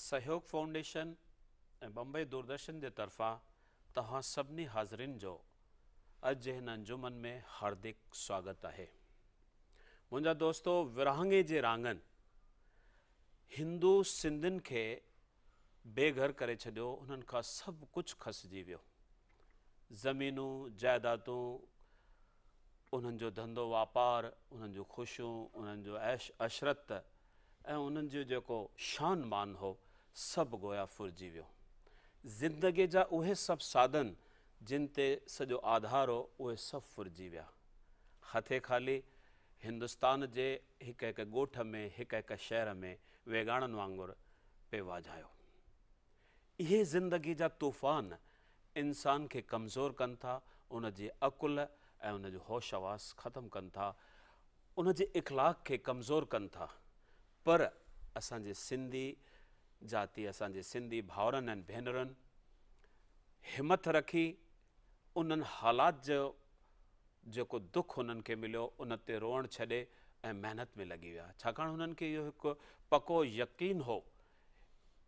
Sahyog foundation ۽ Bombay Doordarshan جي طرفان توهان سڀني حاضرين جو اڄ جي هن انجمن ۾ هاردڪ سواگت آهي. منهنجا دوستو ورهاڱي جي راڱن هندو سنڌين کي بي گهر ڪري ڇڏيو، انهن کان سڀ ڪجهه کسجي ويو. زمينون، جائدادون، انهن جو ڌنڌو واپار، انهن جون خوشيون، انهن جو عيش عشرت ۽ انهن جو جيڪو شان مان هو، سڀ گويا ڦرجي ويو. زندگيء جا اهي سڀ ساڌن جن تي سڄو آڌار هو، اهي سڀ ڦرجي ويا. هٿين خالي هندستان جي هڪ هڪ ڳوٺ ۾، هڪ هڪ شهر ۾ ويڳاڻن وانگر پئي واجهايو. اهي زندگي جا طوفان انسان کي ڪمزور ڪن ٿا، ان جي عقل ۽ ان جو هوش حواس ختم ڪن ٿا، ان جي اخلاق کي ڪمزور ڪن ٿا. پر اسان جي سنڌي جاتي، اسان جي سنڌي ڀائرن ۽ ڀينرن همٿ رکي انهن حالات جو جيڪو دک هنن کي مليو ان تي روئڻ ڇڏي ۽ محنت ۾ لڳي ويا. ڇاڪاڻ هنن کي اهو هڪ پڪو يقين هو،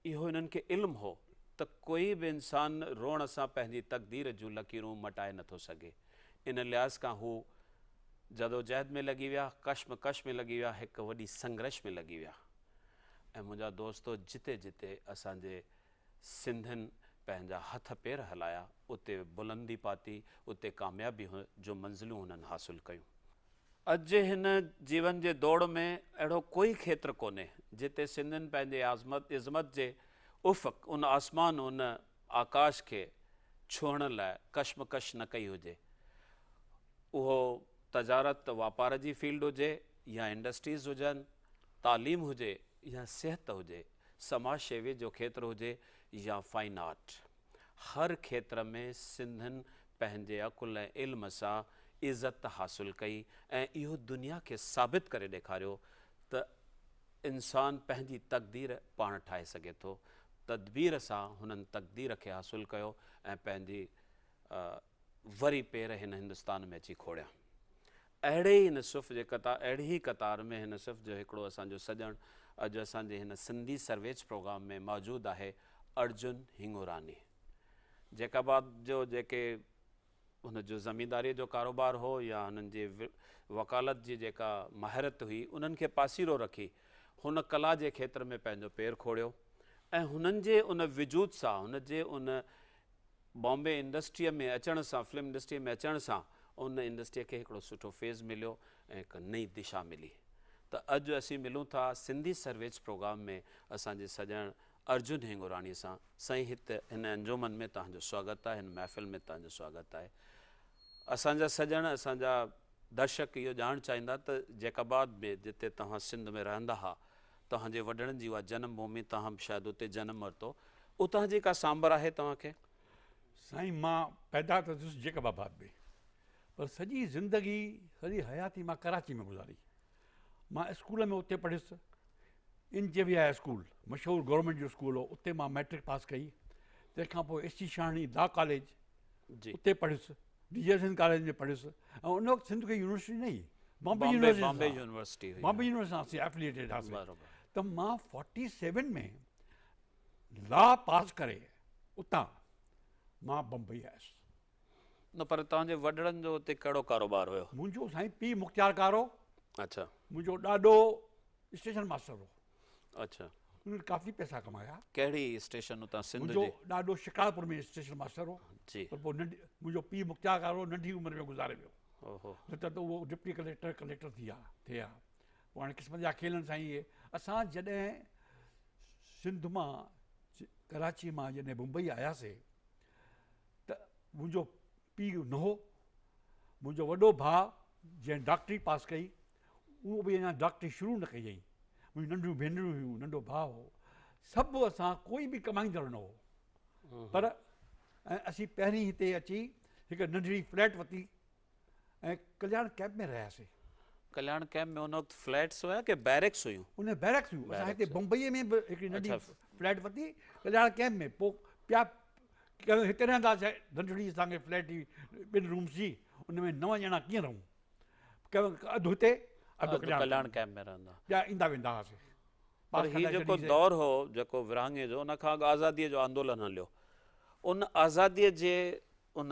اهو هنن کي علم هو ته ڪوئي به انسان روئڻ سان پنهنجي تقدير جون لڪيرون مٽائي نٿو سگهي. ان لحاظ کان هو جدوجهد ۾ لڳي ويا، ڪشمڪش ۾ لڳي ويا، هڪ وڏي سنگرش ۾ لڳي ويا ۽ منهنجا دوستو جتي جتي اسان جي سنڌين پنهنجا هٿ پير هلايا، اتي بلندي پاتي، اتي ڪاميابي جون منزلون هنن حاصل ڪيون. اڄ جي هن جيون جي دوڙ ۾ اهڙو ڪوئي کيتر ڪونهي، جتي سنڌين پنهنجي عظمت عظمت جي افق، ان آسمان، ان آڪاش کي ڇهڻ لاء ڪشمڪش نه ڪئي هجي. اهو تجارت واپار جي فيلڊ هجي يا انڊسٽريز هجن، تعليم هجي يا صحت هجي، سماج شيوي جو کيتر هجي يا فائن آرٽ، هر کيتر ۾ سنڌين پنهنجي عقل ۽ علم سان عزت حاصل ڪئي ۽ اهو دنيا کي ثابت ڪري ڏيکاريو ته انسان پنهنجي تقدير پاڻ ٺاهي سگهي ٿو. تدبير سان هنن تقدير کي حاصل ڪيو ۽ پنهنجي وري پير هن هندستان ۾ اچي کوڙيا. اهڙي ئي هن صف جي قطار اهڙي ئي قطار ۾ هن صف جو هڪڙو اسان جو سڄڻ اڄ اسان جي هن سنڌي سرويچ پروگرام ۾ موجود آهي ارجن هڱوراني. جيڪب آباد جو جيڪي هن جو زمينداريء جو ڪاروبار هو يا هنن جي وڪالت جي جيڪا مهارت هئي انهن کي پاسيرو رکي هن ڪلا جي کيتر ۾ پنهنجو پير کوڙيو ۽ هنن جي ان وجود سان هن جي ان بامبي انڊسٽريء ۾ اچڻ سان، فلم انڊسٽريء ۾ اچڻ سان ان انڊسٽريء کي هڪڙو سٺو فيز مليو ۽ هڪ نئين دشا ملي ته اڄ اسين ملون ٿا سنڌي سرويچ پروگرام ۾ اسان جي سڄڻ ارجن هينگوراڻيء سان. سائين هت هن انجمن ۾ توهان جو سواگت آهي، هن محفل ۾ توهان جو سواگت آهي. اسان جا سڄڻ، اسان جا درشڪ اهو ڄاڻڻ چاهيندا ته جيڪب آباد ۾ جتي توهان سنڌ ۾ رهندا ها، توهان جي وڏڙن جي اها جنم ڀومي، توهان به شايد اتي جنم ورتو، اتان جي ڪا سانڀر آهي توهان کي؟ سائين مان پيدا ته ٿيس جيڪب آباد ۾ پر سڄي زندگي سڄي حياتي مان ڪراچي ۾ گذاري. مان اسڪول ۾ اتي پڙهيس N J V high school مشهور گورنمينٽ جو اسڪول هو اتي مان مئٽرڪ پاس ڪئي تنهن کان پوء S C Shahani law college اتي پڙهيس ڊي جي سنڌ ڪاليج ۾ پڙهيس ۽ ان وقت سنڌ ڪوئي يونيورسٽي نه هئي بامبي يونيورسٽي بامبي يونيورسٽي سان اسين افليٽيڊ هئاسين ته مان 47 ۾ لا پاس ڪري اتان مان بمبئي آيس. نه پر توهان جي وڏڙن جو اتي ڪهڙو ڪاروبار هيو؟ منهنجو سائين پيء مختيار ڪار هو. اڇا. منهنجو ڏاڏو اسٽيشن ماستر هو. اڇا. انهن ڪافي پئسا ڪمايا. ڪهڙي اسٽيشن اتان سنڌ جي؟ منهنجو ڏاڏو شڪارپور ۾ اسٽيشن ماستر هو. جي. پر پوء ننڍي منهنجو پيء مختيار ڪار هو ننڍي عمر ۾ گذاري ويو. اوهو. نه ته ته اهو ڊپٽي ڪليڪٽر ڪليڪٽر ٿي ها ٿئي ها. پوء هاڻي قسمت جا کيل آهن سائين اهي. اسان جڏهن سنڌ مان ڪراچي مان جڏهن بمبئي آياسي ته منهنجو پيء نه هو، منهنجو وڏو ڀاء جنهن ڊاڪٽري پاس ڪئي اهو به اڃا ڊاڪٽري شروع نه ڪئي هئائين، منهنجون ننڍيون ڀينرون هيون، ننڍو ڀاء هو، سڀ اسان ڪوئي به ڪمائيندڙ نه هو پر ۽ اسين پهرين هتي اچي هڪ ننڍڙي فليٽ ورتي ۽ ڪلياڻ ڪئمپ ۾ رهياسي. ڪلياڻ ڪئمپ ۾ ان وقت فليٽس هيا ڪي بيرڪس هيون؟ ان بيرڪس هيون. اسان هتي بمبئي ۾ به هڪڙي ننڍي فليٽ ورتي ڪلياڻ ڪئمپ ۾ پوء پيا هتي رهنداسين ننڍڙي اسان کي فليٽ هئي ٻن رومس جي ان ۾ نو ڄڻا ڪيئن رهون اڌ هتي اڌ ڪلياڻ ڪئمپ ۾ رهندا پيا ايندا ويندا هئاسي. پر پاس هي ڪڍائي جيڪو ڇڏيسي. دور هو جيڪو ورهاڱي جو ان کان اڳ آزاديء جو آندولن هليو ان آزاديء جي ان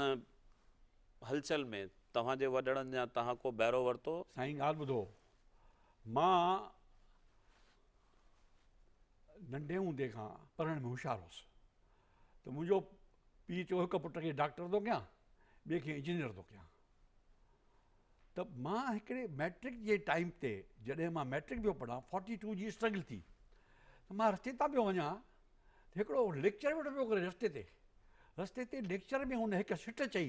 هلچل ۾ توهان جي وڏڙن يا توهان ڪو بهرو ورتو؟ سائين ڳالهه ٻڌو مان ننڍي هوندي کان پڙهڻ ۾ هوشيار هوس ته منهنجو پيء چيو هڪ پٽ کي ڊاڪٽر ٿو ڪيان ٻئي کي انجنيئر ٿو ڪيان ته مان هڪڙي ميٽرڪ جي ٽائيم تي جڏهن مان ميٽرڪ پيو پڙهان فورٽي ٽو جي اسٽرگل ٿي ته مان رستي تان پيو وڃان ته هڪڙو ليڪچر ويٺو پيو ڪري رستي تي رستي تي ليڪچر ۾ هن هڪ سٽ چئي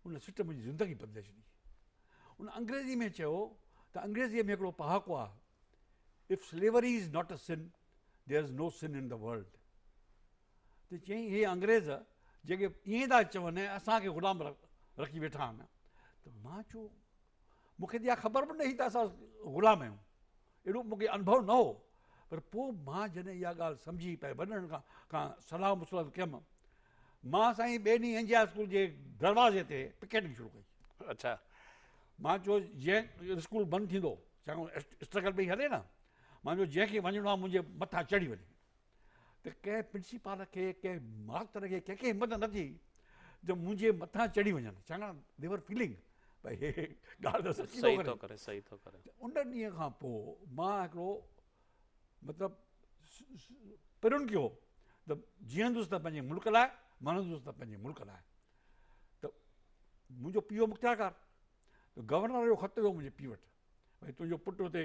ان سٽ منهنجي زندگي بدلي ڇڏي ان انگريزي ۾ چيو ته انگريزي ۾ هڪڙو پهاڪو آهي if slavery is not a sin there is no sin in the world ته چيائين هي انگريز جيڪي ائين ٿا چون ۽ اسان کي غلام رکي ويٺا آهن ته مان چيو مون کي ته اها خبر به نه هئي ته اسان غلام آهيون اهڙو مون کي انڀو نه هو پر پوء مان جڏهن اها ڳالهه سمجهي پنهنجي وڏن کان کان صلاح مصلحت ڪيم مان سائين ٻئي ڏينهن اين جي آء اسڪول جي دروازي تي پڪيٽنگ شروع ڪئي اچھا مان چيو جنهن اسڪول بند ٿيندو اسٽرگل پئي هلي نه مان چيو جنهن کي وڃڻو آهي منهنجي مٿان چڙهي وڃي ته ڪنهن پرنسپال کي ڪنهن ماستر کي ڪنهن کي همت نه ٿي جو منهنجي مٿان چڙهي وڃن ڇاڪاڻ the ور فيلنگ ڀئي هي ڳالهه ته سچي صحيح ٿو ڪري صحيح ٿو ڪري ان ڏينهن کان پوء مان هڪڙو مطلب پرن ڪيو ته جيئندس ته پنهنجي ملڪ لاء مرندس ته پنهنجي ملڪ لاء ته منهنجو پيء مختيارڪار ته گورنر جو خط ويو منهنجي پيء وٽ ڀئي تنهنجو پٽ اتي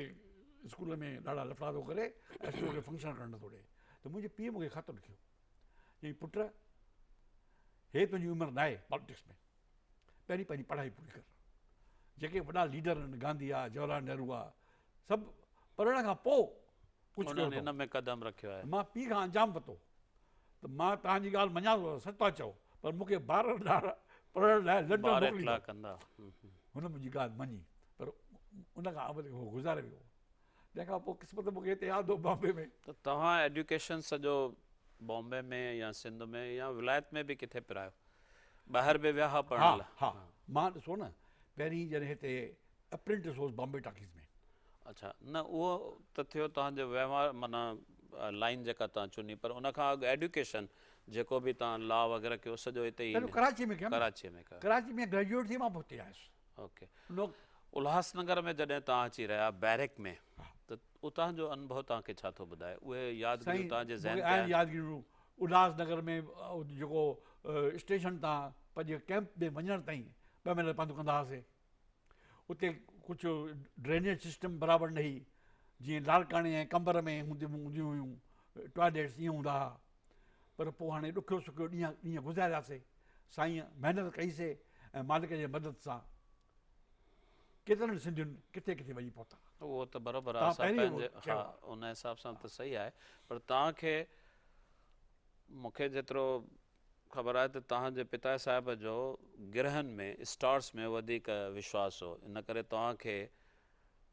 اسڪول ۾ ڏاڍا لفڙا ٿو ڪري ۽ اسڪول کي فنڪشن ڪرڻ نٿو ڏئي ته منهنجي پيء مونکي خط لکيو چيائين پٽ هي تنهنجي عمر ناهي پالٽڪس ۾ پهرين پنهنجي پڙهائي پوري ڪر جيڪي وڏا ليڊر آهن گانڌي آ جواهر لال نهرو آ سڀ پڙهڻ کان پوء ڪجهه ڪيو انهن ان ۾ قدم رکيو آهي. مان پيء کان انجام ورتو ته مان توهان جي ڳالهه مڃان ٿو سچ ٿا چئو پر مون کي بارهن ڏهاڙا پڙهڻ لاء لنڊن موڪليندو. هن منهنجي ڳالهه مڃي پر ان کان اول هو گذاري ويو. تنهن کان پوء قسمت مون کي هتي آندو بامبي ۾. ته توهان ايڊيوڪيشن سڄو بامبي ۾ يا سنڌ ۾ يا ولايت ۾ به ڪٿي پرايو؟ ٻاهر به ويا هئا پڙهڻ لاء؟ ها ها مان ڏسو نه پهرين جڏهن هتي اپرينٽس هوس بامبي ٽاڪيز ۾. اڇا نه اهو ته ٿيو توهان جو وهنوار معنيٰ لائين جيڪا توهان چني پر ان کان اڳ ايڊيوڪيشن جيڪو به توهان لا وغيره ڪيو سڄو هتي ئي سڄو ڪراچي ۾ ڪيم ڪراچي ۾ ڪيو ڪراچي ۾ گريجوئيٽ ٿي مان پوء هتي آيس. اوڪي الهاس نگر ۾ جڏهن توهان اچي رهيا بيرڪ ۾ ته اتان جو انڀو توهان کي ڇا ٿو ٻڌائي اهي يادگيريون توهان جي ذهن تي آهن؟ يادگيريون الهاس نگر ۾ جيڪو اسٽيشن تان پنهنجي ڪيمپ ۾ وڃڻ تائين ٻه ميل پنڌ ڪندا هئاسي اتي ڪجهه ڊرينيج سسٽم برابر نه هئي جيئن لاڙڪاڻي ۽ قمبر ۾ هونديون هيون ٽوائليٽس ائين هوندا هئا پر پوء هاڻي ڏکيو سکيو ڏينهن ڏينهن گذارياسي سائين محنت ڪئيسي ۽ مالڪ جي مدد سان ڪيترن سنڌين ڪٿي ڪٿي وڃي پهتا. اهو ته برابر آهي اسان پنهنجي ها ان حساب سان ته صحيح آهي پر توهان کي مون کي جيترو خبر آهي ته توهان جي پتا صاحب جو گرهن ۾ اسٽارس ۾ وڌيڪ وشواس هو ان ڪري توهان کي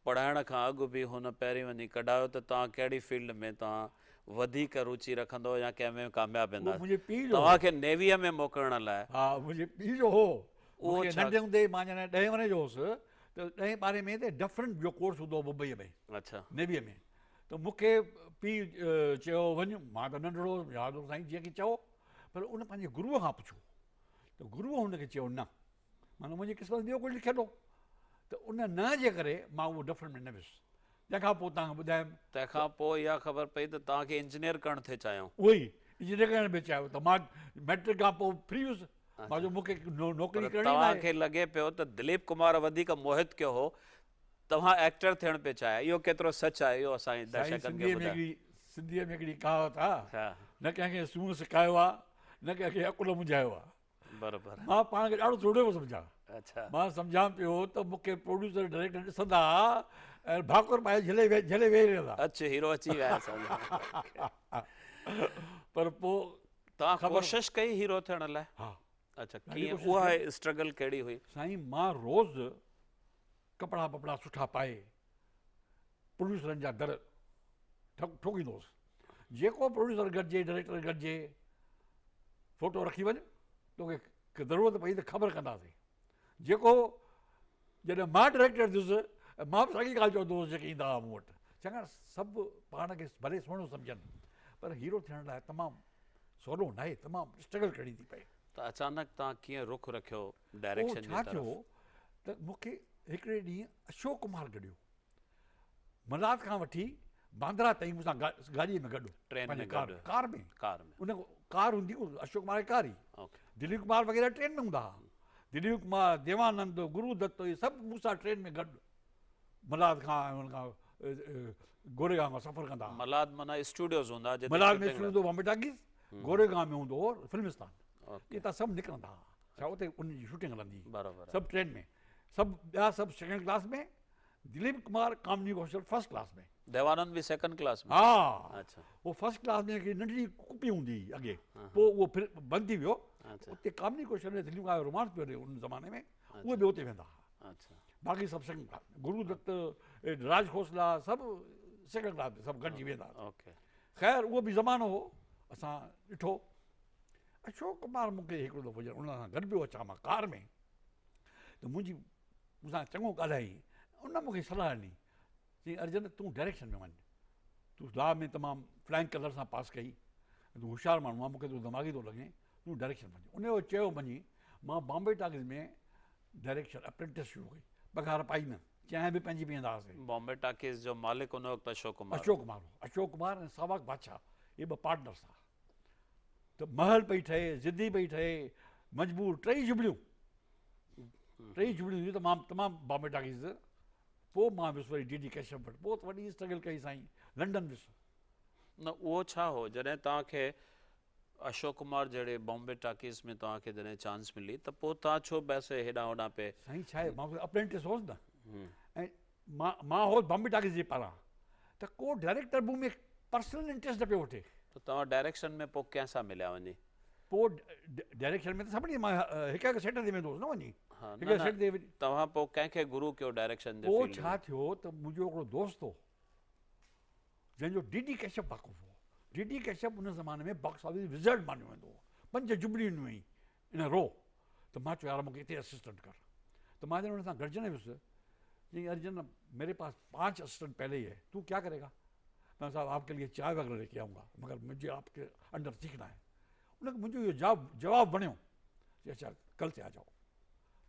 پڙهائڻ کان اڳ به هن پهرين وڃي ڪڍايو ته توهان ڪهڙي فيلڊ ۾ توهان وڌيڪ روچي رکندو يا ڪنهن ۾ ڪامياب ويندا توهان کي نيويء ۾ موڪلڻ لاء ها منهنجي پيء جو هو مون کي ننڍي هوندي مان جڏهن ڏهين ورهين جو هوس ته ڏهين ٻارهين ۾ ته ڊفرنٽ جو ڪورس هوندو هو بمبئيء ۾ اڇا نيويء ۾ ته مون کي پيء چيو وڃ، مان ته ننڍڙو هوس، ياد هو سائين جيئن ڪي چئو، پر ان پنهنجي گروء کان پڇيو ته گروء هن کي چيو نه، معنيٰ منهنجي قسمت ۾ ٻيو ڪجهه لکيل هو ته ان نه جي ڪري مان اهو ڊفرنٽ ۾ نه ويس. تنهن کان پوء توهان کي ٻڌايم. تنهن کان پوء اها خبر پئي ته توهان کي انجنيئر ڪرڻ ٿي چاهيائون. اهو ئي انجنيئر ڪرڻ پئي چاهيو ته مان مئٽرڪ کان پوء فري هيس، مان چيو مون کي نوڪري پر ڪرڻي توهان ناهي. کي لڳي پيو ته دليپ ڪمار وڌيڪ موهت ڪيو هو توهان ايڪٽر ٿيڻ پئي چاهيا اهو ڪيترو سچ آهي اهو اسان جي سائين درشڪن کي سنڌيء ۾ ٻڌايو. هڪڙي سنڌيء ۾ هڪڙي ڪهاوت آ نه ڪنهن کي سون سڪايو آ نه ڪنهن کي عقل منجهايو آ. برابر. مان پاڻ کي ڏاڍو سوڙهو پيو سمجهان. اڇا. مان سمجهان پيو ته مون کي پروڊيوسر ڊائريڪٽر ڏسندا ۽ ڀاڪر پائي جهلي جهلي ويهي رهندا. اچ هيرو اچي ويا آهي اسان جا. پر پوء توهان ڪوشش ڪئي هيرو ٿيڻ لاء؟ ها. اڇا ڪيئن اها اسٽرگل ڪهڙي هئي؟ سائين مان روز ڪپڙا ٻپڙا سٺا پائي پروڊيوسرن جا در ٺوڪيندو هوس. جيڪو پروڊيوسر گڏجي ڊائريڪٽر گڏجي فوٽو رکي وڃ توکي ضرورت پئي ته خبر ڪنداسين. جيڪو جڏهن مان ڊائريڪٽر ٿيس مان به ساڳي ڳالهه چوندو هوس جيڪي ايندا هئا مون وٽ. ڇاڪاڻ سڀ پاڻ کي ڀلي سهڻو سمجهن پر هيرو ٿيڻ لاء تمام سولو ناهي، تمام اسٽرگل ڪرڻي ٿي پئي. ته اچانڪ توهان ڪيئن رخ رکيو ڊائريڪشن جي طرف؟ پوء ڇا ٿيو ته مون کي هڪڙي ڏينهن اشوڪ ڪمار گڏيو. ملاد کان وٺي باندرا تائين مون سان گاڏيء ۾ گڏ هو. ٽرين ۾ گڏ؟ ڪار ۾. ڪار ۾. ان ڪار هوندي هئي اشوڪ ڪمار جي ڪار هئي. دليپ ڪمار وغيره ٽرين ۾ هوندا هئا. دليپ ڪمار، ديوانند، گرو دت اهي سڀ مون سان ٽرين ۾ گڏ ملاد کان ۽ ان کان گوريگانو کان سفر ڪندا هئا. ملاد معنيٰ اسٽوڊيوز هوندا جتي ملاد ۾ اسٽوڊيو هوندو هو بامبي ٽاڪيز، گوريگانو ۾ هوندو هو فلمستان. اتان سڀ نڪرندا هئا. ڇا اتي انهن جي شوٽنگ هلندي هئي. سڀ ٽرين ۾. سڀ ٻيا سڀ second class ۾. Dilip Kumar Kamini Kaushal first class ۾. Dev Anand به سيڪنڊ ڪلاس ۾. ها اڇا. هو فرسٽ ڪلاس ۾ هڪڙي ننڍڙي ڪوپي هوندي هئي اڳي پوء اهو ڦر بند ٿي ويو. اتي ڪامني ڪوشل ۽ دليپ ڪمار جو رومانس پيو هلي ان زماني ۾ اهي به اتي ويندا هئا. باقي سڀ سيڪنڊ ڪلاس ۾. گرو دت، راج کوسلا سڀ سيڪنڊ ڪلاس ۾ سڀ گڏجي ويندا هئا. خير اهو به زمانو هو اسان ڏٺو. اشوڪ ڪمار مون کي هڪڙو دفعو جڏهن ان سان گڏ پيو اچان مان ڪار ۾ ته منهنجي مون سان چڱو ڳالهايائين. ان مون کي صلاح ڏني، چيائين ارجن تون ڊائريڪشن ۾ وڃ، تون لا ۾ تمام فلائنگ ڪلر سان پاس ڪئي ۽ تون هوشيار ماڻهو آهين، مون کي تون دماغي ٿو لڳين، تون ڊائريڪشن ۾ وڃ. ان جو چيو مڃي مان بامبي ٽاڪيز ۾ ڊائريڪشن اپرينٽس شروع ڪئي. پگهار پائي نه، چانهه به پنهنجي پيئندا هئاسين. بامبي ٽاڪيز جو مالڪ ان وقت اشوڪ ڪمار هو. اشوڪ ڪمار هو. اشوڪ ڪمار ۽ ساواڪ بادشاهه اهي ٻه پارٽنرس هئا. ته محل پئي ٺهي، ضدي پئي ٺهي، مجبور ٽئي جبليون ٽئي جبليون هيون تمام تمام بامبي ٽاڪيز. پوء مان ويس وري ڊي ڊي ڪشيپ وٽ، پوء ته وڏي اسٽرگل ڪئي سائين، لنڊن ويس. نه اهو ڇا هو جڏهن توهان کي اشوڪ ڪمار جهڙي بامبي ٽاڪيز ۾ توهان کي جڏهن چانس ملي ته پوء توهان ڇو بس هيڏانهن هوڏانهن پئي. سائين ڇا آهي مان اپرينٽس هوس نه ۽ مان مان هوس بامبي ٽاڪيز جي پاران ته ڪو ڊائريڪٽر مون ۾ پرسنل انٽريسٽ نه پيو وٺي. ته توهان ڊائريڪشن ۾ پوء ڪنهن سان مليا وڃي؟ پوء ڊائريڪشن ۾ ته سڀني مان هڪ هڪ سيٽ تي ويندو هوس نه وڃي. ها نه نه توهان پوء ڪنهن کي گرو ڪيو ڊائريڪشن جي فيلڊ ۾؟ پوء ڇا ٿيو ته منهنجو هڪڙو دوست هو جنهن جو ڊي ڊي ڪشيپ واقف هو. ڊي ڊي ڪشيپ ان زماني ۾ باڪس آفيس وزرڊ مانيو ويندو هو. پنج جبليون ڏنيون هئائين ان رو ته مان چيو يار مون کي اتي اسسٽنٽ ڪر ته مان جڏهن ان سان گڏجڻ ويس چيائين ارجن ميري پاس پانچ اسسٽنٽ پهلي هي تون ڪيا ڪري گا مان صاحب آپ ڪي ليي چاء وغيره لي ڪي آئون گا مگر مجھي آپ ڪي انڊر سيکنا هي ان کي منهنجو اهو جواب جواب وڻيو چي اچھا ڪل سي آ جاؤ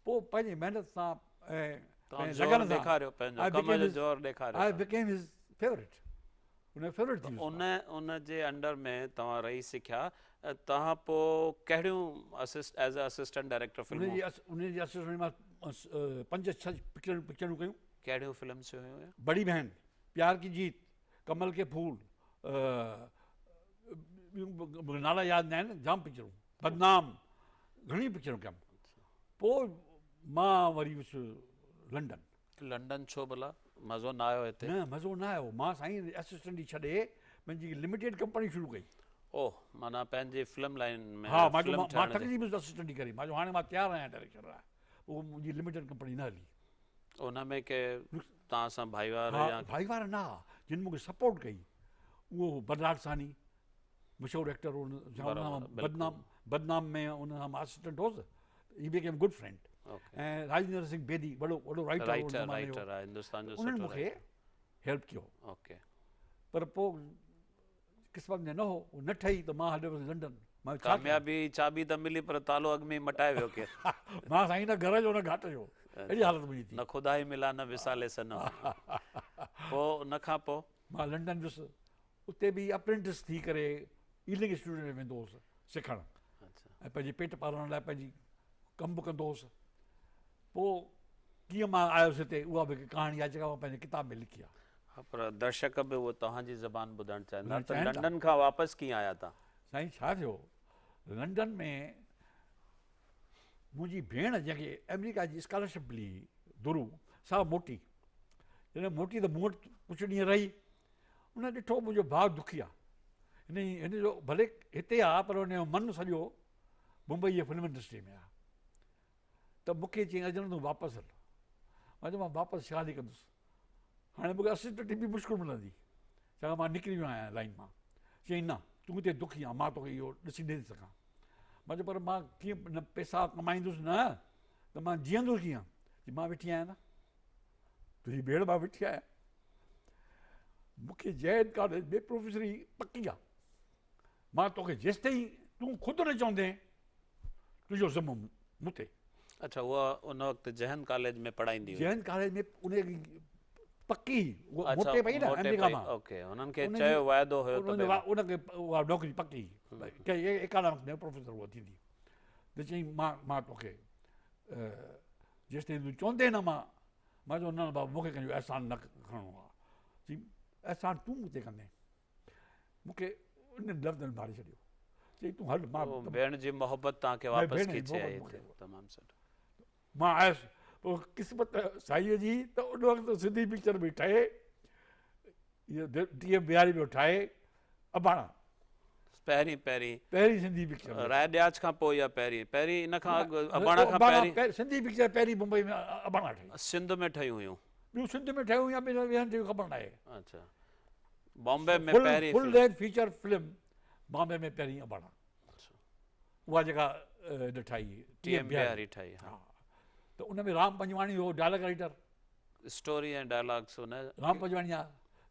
پوء پنهنجي محنت سان ۽ لگن سان I became I became his favourite in favourite ٿي ويس ان ان جي انڊر ۾ توهان رهي سکيا توهان پوء ڪهڙيون assist as a assistant director فلمون ان جي ان جي اسسٽنٽ مان پنج ڇهه پڪچرون پڪچرون ڪيون. ڪهڙيون فلمس هيون؟ بڙي بهن، پيار ڪي جيت، ڪمل ڪي ڦول، ٻيون نالا ياد نه آهن، جام پڪچرون، بدنام، گهڻيون پڪچرون ڪيم. پوء مان وري ويس لنڊن. لنڊن ڇو ڀلا؟ مزو نه آيو هتي؟ نه مزو نه آيو، مان سائين اسسٽنٽ ئي ڇڏي پنهنجي لميٽيڊ ڪمپني شروع ڪئي. اوه معنيٰ پنهنجي فلم لائين ۾ ها مان چيو مان ٿڪجي پيس اسسٽنٽ ئي ڪري، مان چيو هاڻي مان تيار آهيان ڊائريڪشن لاء، پوء منهنجي لميٽيڊ ڪمپني نه هلي. ان ۾ ڪي توهان سان ڀائيوار يا؟ ها ڀائيوار نه ها، جن مون کي سپورٽ ڪئي اهو هو برنارڊ ثاني، مشهور ايڪٽر هو، ان سان بدنام بدنام ۾ ان سان مان اسسٽنٽ هوس، he became good friend. ۽ Rajendra Singh Bedi وڏو وڏو رائيٽر هو ان زماني جو، انهن مون کي هيلپ ڪيو. پر پوء قسمت ۾ نه هو، نه ٺهي ته مان هليو ويس لنڊن. مان ڇا ڪيان؟ ڪاميابي چاٻي ته ملي پر تالو اڳ ۾ ئي مٽائي ويو ڪير. مان سائين نه گهر جو نه گهاٽ جو، اهڙي حالت منهنجي ٿي. نه خدا ئي ملا نه وصال صنم. پوء ان کان پوء؟ مان لنڊن ويس، اتي به اپرينٽس ٿي ڪري ايلنگ اسٽوڊيو ۾ ويندو هوس سکڻ ۽ پنهنجي پيٽ پالڻ لاء پنهنجي ڪم به ڪندو هوس. پوء ڪيئن مان آيس هتي اها به هڪ ڪهاڻي آهي جيڪا مان پنهنجي ڪتاب ۾ لکي آهي. ها پر درشڪ به اهو توهان جي زبان ٻڌڻ چاهيندا ته لنڊن کان واپس ڪيئن آيا توهان؟ سائين ڇا ٿيو لنڊن ۾ منهنجي ڀيڻ جنهن کي آمريڪا جي اسڪالرشپ ملي هئي درو سا موٽي جڏهن موٽي ته مون وٽ ڪجهه ڏينهن رهي ان ڏٺو منهنجو ڀاء دکي آ هن هن جو ڀلي هتي آ پر هن جو من سڄو ممبئي جي فلم انڊسٽري ۾ آ ته مون کي چيائين اجڻ تون واپس هل. مان چيو مان واپس ڇا هلي ڪندس، هاڻي مون کي اسسٽنٽ به مشڪل ملندي، ڇاڪاڻ مان نڪري ويو آهيان لائين مان. چيائين نه تون هتي دکي آهين، مان توکي اهو ڏسي نه ٿي سگهان. مان چيو پر مان ڪيئن نه پئسا ڪمائيندس نه ته مان جيئندس ڪيئن؟ چي مان ويٺي آهيان نه، تنهنجي ڀيڻ مان ويٺي آهيان. مون کي جين ڪاليج ۾ پروفيسري پڪي آ، مان توکي جيستائين تون خود نه چوندين تنهنجو ذمو مون تي. اڇا اها ان وقت جهن ڪاليج ۾ پڙهائيندي هئي. جهن ڪاليج ۾ ان جي پڪي هئي موٽي پئي نه آمريڪا مان. اوڪي هنن کي چيو واعدو هيو ته ان کي اها نوڪري پڪي هئي اڪانامڪس ۾ پروفيسر اها ٿيندي ته چيائين مان مان توکي جيستائين تون چوندين نه مان مان چيو نه بابا مون کي ڪنهن جو احسان نه کڻڻو آهي. چيائين احسان تون مون تي ڪندين. مون کي انهن لفظن ماري ڇڏيو. چيائين تون هل مان ڀيڻ جي محبت توهان کي واپس کيچي آئي هتي تمام سٺو. مان آيس پوء قسمت سائينء جي ته ان وقت سنڌي پڪچر به ٺهي اهو ٽي ايم بهاري پيو ٺاهي اباڻا. پهرين پهرين پهرين سنڌي پڪچر راء ڏياچ کان پوء يا پهرين پهرين ان کان اڳ اباڻا کان پهرين سنڌي پڪچر پهرين بمبئي ۾ اباڻا ٺهي. سنڌ ۾ ٺهيون هيون. ٻيون سنڌ ۾ ٺهيون يا ٻين هنڌ ٺهيون خبر ناهي. اڇا بامبي ۾ پهرين full length feature film Bombay ۾ پهرين اباڻا. اها جيڪا هن ٺاهي ٽي ايم بهاري ٺاهي ها ته ان ۾ رام پنجواڻي هو ڊائلاگ رائيٽر. اسٽوري ۽ ڊائلاگس ان رام پنجواڻي آ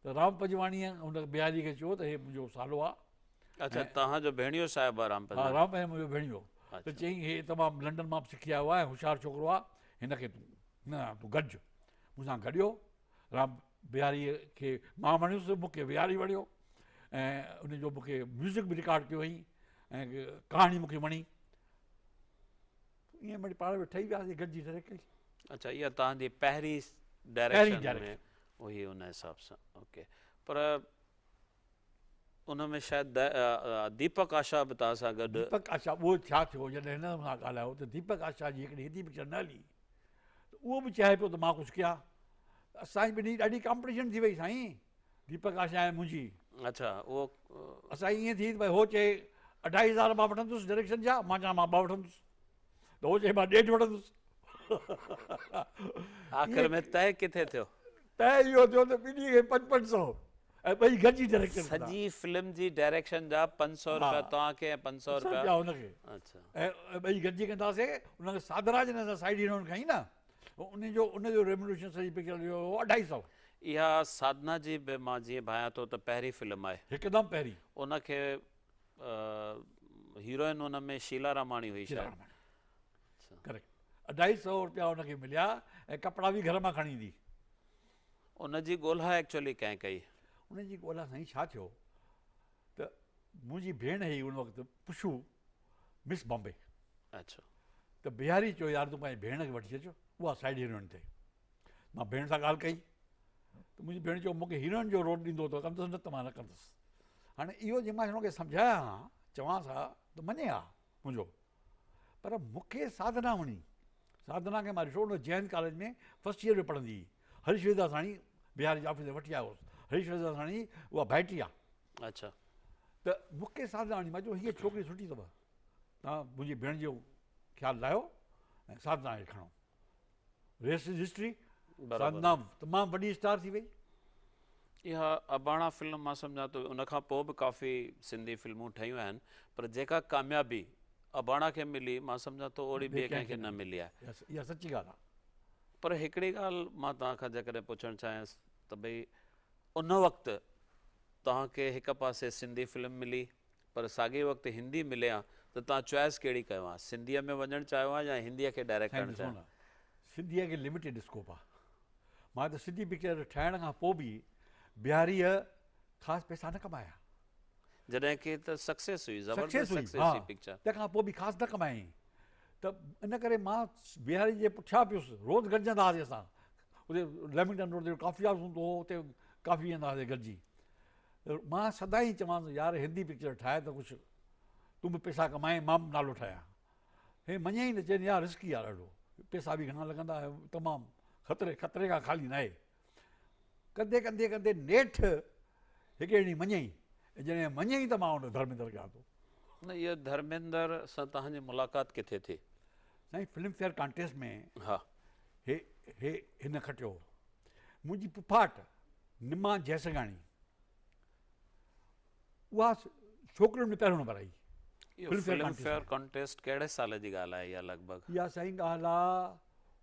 ته رام پنجواڻي ان بهاري کي چيو ته هي منهنجو سالو آ. اڇا توهان جو ڀيڻيو صاحب آ رام پنجواڻي. ها رام پنجواڻي منهنجو ڀيڻيو ته چيائين هي تمام لنڊن مان به سکي آيو آ ۽ هوشيار ڇوڪرو آ هن کي تون هن سان تون گڏج. مون سان گڏيو رام بهاري کي مان وڻيس مون کي بهاري وڻيو ۽ ان جو مون کي ميوزڪ به رڪارڊ ڪيو هئائين ۽ ڪهاڻي مون کي وڻي. ائين مڙئي پاڻ ۾ ٺهي وياسين گڏجي ڊائريڪٽ ڪئي. اڇا اها توهان جي پهرين ڊائريڪشن ۾ هئي ان حساب سان اوڪي پر ان ۾ شايد ديپڪ آشا به توهان سان گڏ. ديپڪ آشا اهو ڇا ٿيو جڏهن هن سان ڳالهايو ته ديپڪ آشا جي هڪڙي هندي پڪچر نه هلي ته اهو به چاهي پيو ته مان ڪجهه ڪيان ته اسان جي ٻنهي جي ڏاڍي ڪامپٽيشن ٿي وئي سائين ديپڪ آشا ۽ منهنجي. اڇا اهو. اسان جي ائين ٿي ته ڀائي هو چئي اڍائي هزار مان وٺندس ڊائريڪشن جا مان چوان مان ٻه وٺندس ته هو چئي مان ڏيڍ وٺندس. آخر ۾ طئي ڪٿي ٿيو؟ طئي اهو ٿيو ته ٻنهي کي پنج پنج سئو ۽ ٻئي گڏجي ڊائريڪشن ڪندا. سڄي فلم جي ڊائريڪشن جا 500 رپيا توهان کي ۽ 500 رپيا هن کي. اڇا. ۽ ٻئي گڏجي ڪنداسين. ان کي ساڌنا جڏهن اسان سائيڊ هيروئن کنئي نه ان جو ان جو ريمونريشن سڄي پڪچر جو هو اڍائي سئو. اها ساڌنا جي به مان جيئن ڀانيان ٿو ته پهرين فلم آهي. هڪدم پهرين. ان کي هيروئن ان ۾ شيلا راماڻي هئي شايد. شيلا راماڻي. ڪريڪٽ. اڍائي سئو رپيا ان کي مليا ۽ ڪپڙا به گهر مان کڻي ايندي. ان جي ڳولها ايڪچوئلي ڪنهن ڪئي؟ ان جي ڳولها سائين ڇا ٿيو ته منهنجي ڀيڻ هئي ان وقت پشو مس بامبي. اڇا. ته بهاري چيو يار تون پنهنجي ڀيڻ کي وٺي اچ اها سائيڊ هيروئن ٿئي. مان ڀيڻ سان ڳالهه ڪئي ته منهنجي ڀيڻ چيو مون کي هيروئن جو رول ڏيندو ته ڪندس نه ته مان نه ڪندس. هاڻي اهو جي مان هن کي سمجهايان ها چوانس ها ته مڃي ها منهنجو پر مون کي ساڌنا وڻي. ساڌنا کي مان ڏٺو ان جين ڪاليج ۾ فرسٽ ايئر ۾ پڙهندي هئي. هريش ويداساڻي بهاري جي آفيس ۾ وٺي آيو هوس. هريش ويداساڻي اها ڀائٽي آ. اڇا. ته مون کي ساڌنا وڻي. مان چيو هيء ڇوڪري سٺي اٿو. توهان منهنجي ڀيڻ جو خيال لاهيو ۽ ساڌنا کي کڻو. ريسٽ از هسٽري. ساڌنا تمام وڏي اسٽار ٿي وئي. اها اباڻا فلم مان سمجهان ٿو ان کان پوء به ڪافي سنڌي فلمون ٺهيون آهن پر جيڪا ڪاميابي اباڻا کي ملي مان سمجهان ٿو اوڙي ٻئي ڪنهن کي نه ملي آهي. اها سچي ڳالهه آهي. پر هڪڙي ڳالهه مان توهان کان جيڪڏهن پڇڻ چاهيان ته ڀئي ان وقت توهان کي هڪ پاسي سنڌي فلم ملي پر ساڳئي وقت هندي ملي ها ته توهان چوائس ڪهڙي ڪيو ها سنڌيء ۾ وڃڻ چاهيو ها يا هنديء کي ڊائريڪٽ ڪرڻ چاهيو ها؟ سنڌيء کي لميٽيڊ اسڪوپ آهي. مان ته سنڌي پڪچر ٺاهڻ کان پوء به بهاريء خاص پئسا نه ڪمايا. جڏهن ڪي ته سڪسيس هئي زبردست سڪسيس هئي پڪچر. تنهن کان پوء به خاص نه ڪمايائين ته ان ڪري مان بهاري جي پٺيان پيس روز گڏجندا هئاسين اسان اتي ليمنگٽن روڊ تي ڪافي هائوس هوندو هو اتي ڪافي ويندا هئاسين گڏجي مان سدائين چوانس يار هندي پڪچر ٺاهي ته ڪجهه تون به پئسا ڪمائين مان به نالو ٺاهيان هي مڃي ئي نه چئي يار رسڪي آ ڏاڍو پئسا به گهڻا لڳندا تمام خطري خطري کان خالي ناهي ڪندي ڪندي ڪندي نيٺ هڪ ڏينهن مڃيائين ۽ جڏهن مڃيائين ته مان ان ڌرميندر کي آندو. نه اهو ڌرميندر سان توهان جي ملاقات ڪٿي ٿي؟ سائين فلم فيئر ڪانٽيسٽ ۾ ها هي هي هن کٽيو هو. منهنجي پڦاٽ نما جئسنگاڻي اها ڇوڪرين ۾ پهريون نمبر آئي. اهو فلم فيئر ڪانٽيسٽ ڪهڙي سال جي ڳالهه آهي اها لڳ ڀڳ؟ اها سائين ڳالهه آ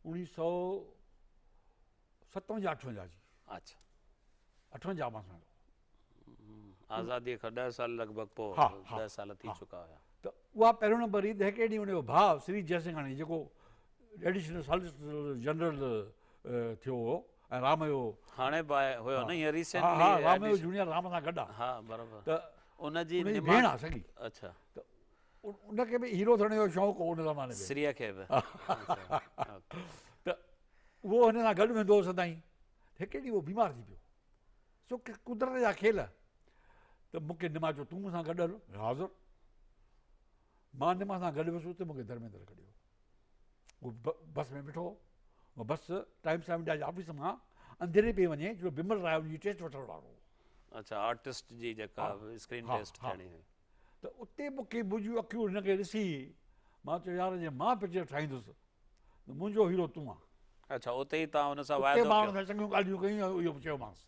اوڻيهه سؤ 57 58 جي. اڇا. 58 مان سمجهان ٿو. آزاديء کان ڏهه سال لڳ ڀڳ پوء، ڏهه سال ٿي چڪا هيا. ته اها پهريون نمبر هئي ته هڪڙي ڏينهن ان جو ڀاء سري جئسنگهاڻي جيڪو ايڊيشنل ساليسٽر جنرل ٿيو هو ۽ رام جو هاڻي به آهي هيو نه هينئر ريسينٽلي ها رام جو جونيئر رام سان گڏ آ ها برابر ته ان جي ڀيڻ آ سڳي اڇا ته ان کي به هيرو ٿيڻ جو شوق هو ان زماني ۾ سريء کي به ته اهو هن سان گڏ ويندو هو سدائين هڪ ڏينهن اهو بيمار ٿي پيو سو قدرت جا کيل ته مون کي نما چيو تون مون سان گڏ هل حاضر مان نما سان گڏ ويس اتي مون کي ڌرميندر گڏيو هو بس ۾ ويٺو هو بس ٽائمس آف انڊيا جي آفيس مان انڌيري پئي وڃي جو بمل راء ان جي ٽيسٽ وٺڻ وارو هو. اڇا آرٽسٽ جي جيڪا اسڪرين ٽيسٽ ٿيڻي هئي. ته اتي مون کي منهنجون اکيون هن کي ڏسي مان چيو يار جي مان پڪچر ٺاهيندس ته منهنجو هيرو تون آن. اڇا اتي ئي توهان هن سان واعدو ڪيو. اتي مان هن سان چڱيون ڳالهيون ڪيون ۽ اهو به چيومانس.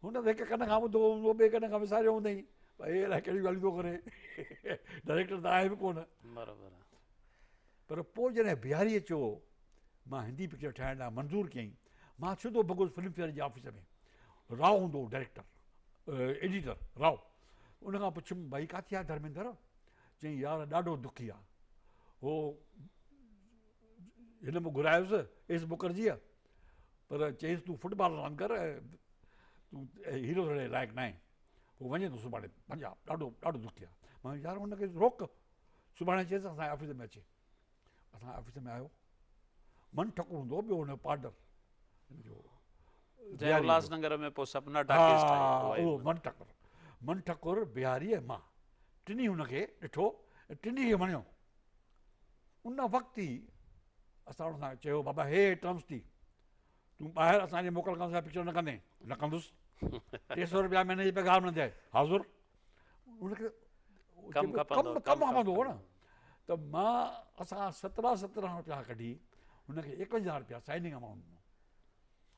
هن ته هڪ ڪن کان ٻڌو هوندو ٻئي ڪن کان وساريو هوندائين ڀئي هي الائي ڪهڙيون ڳالهيون ٿو ڪري ڊائريڪٽر ته آهي به ڪونه. برابر. پر پوء جڏهن بهاريء چيو مان هندي پڪچر ٺاهڻ لاء منظور ڪيائين، مان سڌو ڀڳس فلم فيئر جي آفيس ۾، راء هوندو هو ڊائريڪٽر، ايڊيٽر راء، ان کان پڇيم ڀائي ڪاٿي آهي ڌرميندر؟ چيائين يار ڏاڍو دکي آهي، هو هن به گهرايوس ايس مکرجيء، پر چيائينس تون فٽبال راند ڪر، تون هيرو ٿيڻ جي لائق ناهين، هو وڃي ٿو سڀاڻي پنجاب، ڏاڍو ڏاڍو دکي آهي. مان چيو يار هن کي روڪ. سڀاڻي چيس اسان جي آفيس ۾ اچي. اسان جي آفيس ۾ آيو. من ٺڪر هوندو هو ٻيو هن جو پارٽنر هن جو جنهن الهاس نگر ۾ پوء سپنا ٽاڪيز ٺاهي. ها اهو من ٺڪر. من ٺڪر، بهاري ۽ مان ٽنهي هن کي ڏٺو ۽ ٽنهي کي وڻيو. ان وقت ئي اسان هن سان چيو بابا هي ٽرمس ٿي تون ٻاهر اسان جي موڪل کان سواء پڪچر نه ڪندين. نه ڪندس. 300 روپيا مهيني جي پگهار ملندي حاضر. ان کي ڪم کپندو ڪم کپندو هو نه ته مان اسان سترهن سترهن روپيا ڪڍي هن کي 51 روپيا سائننگ امائونٽ ڏنو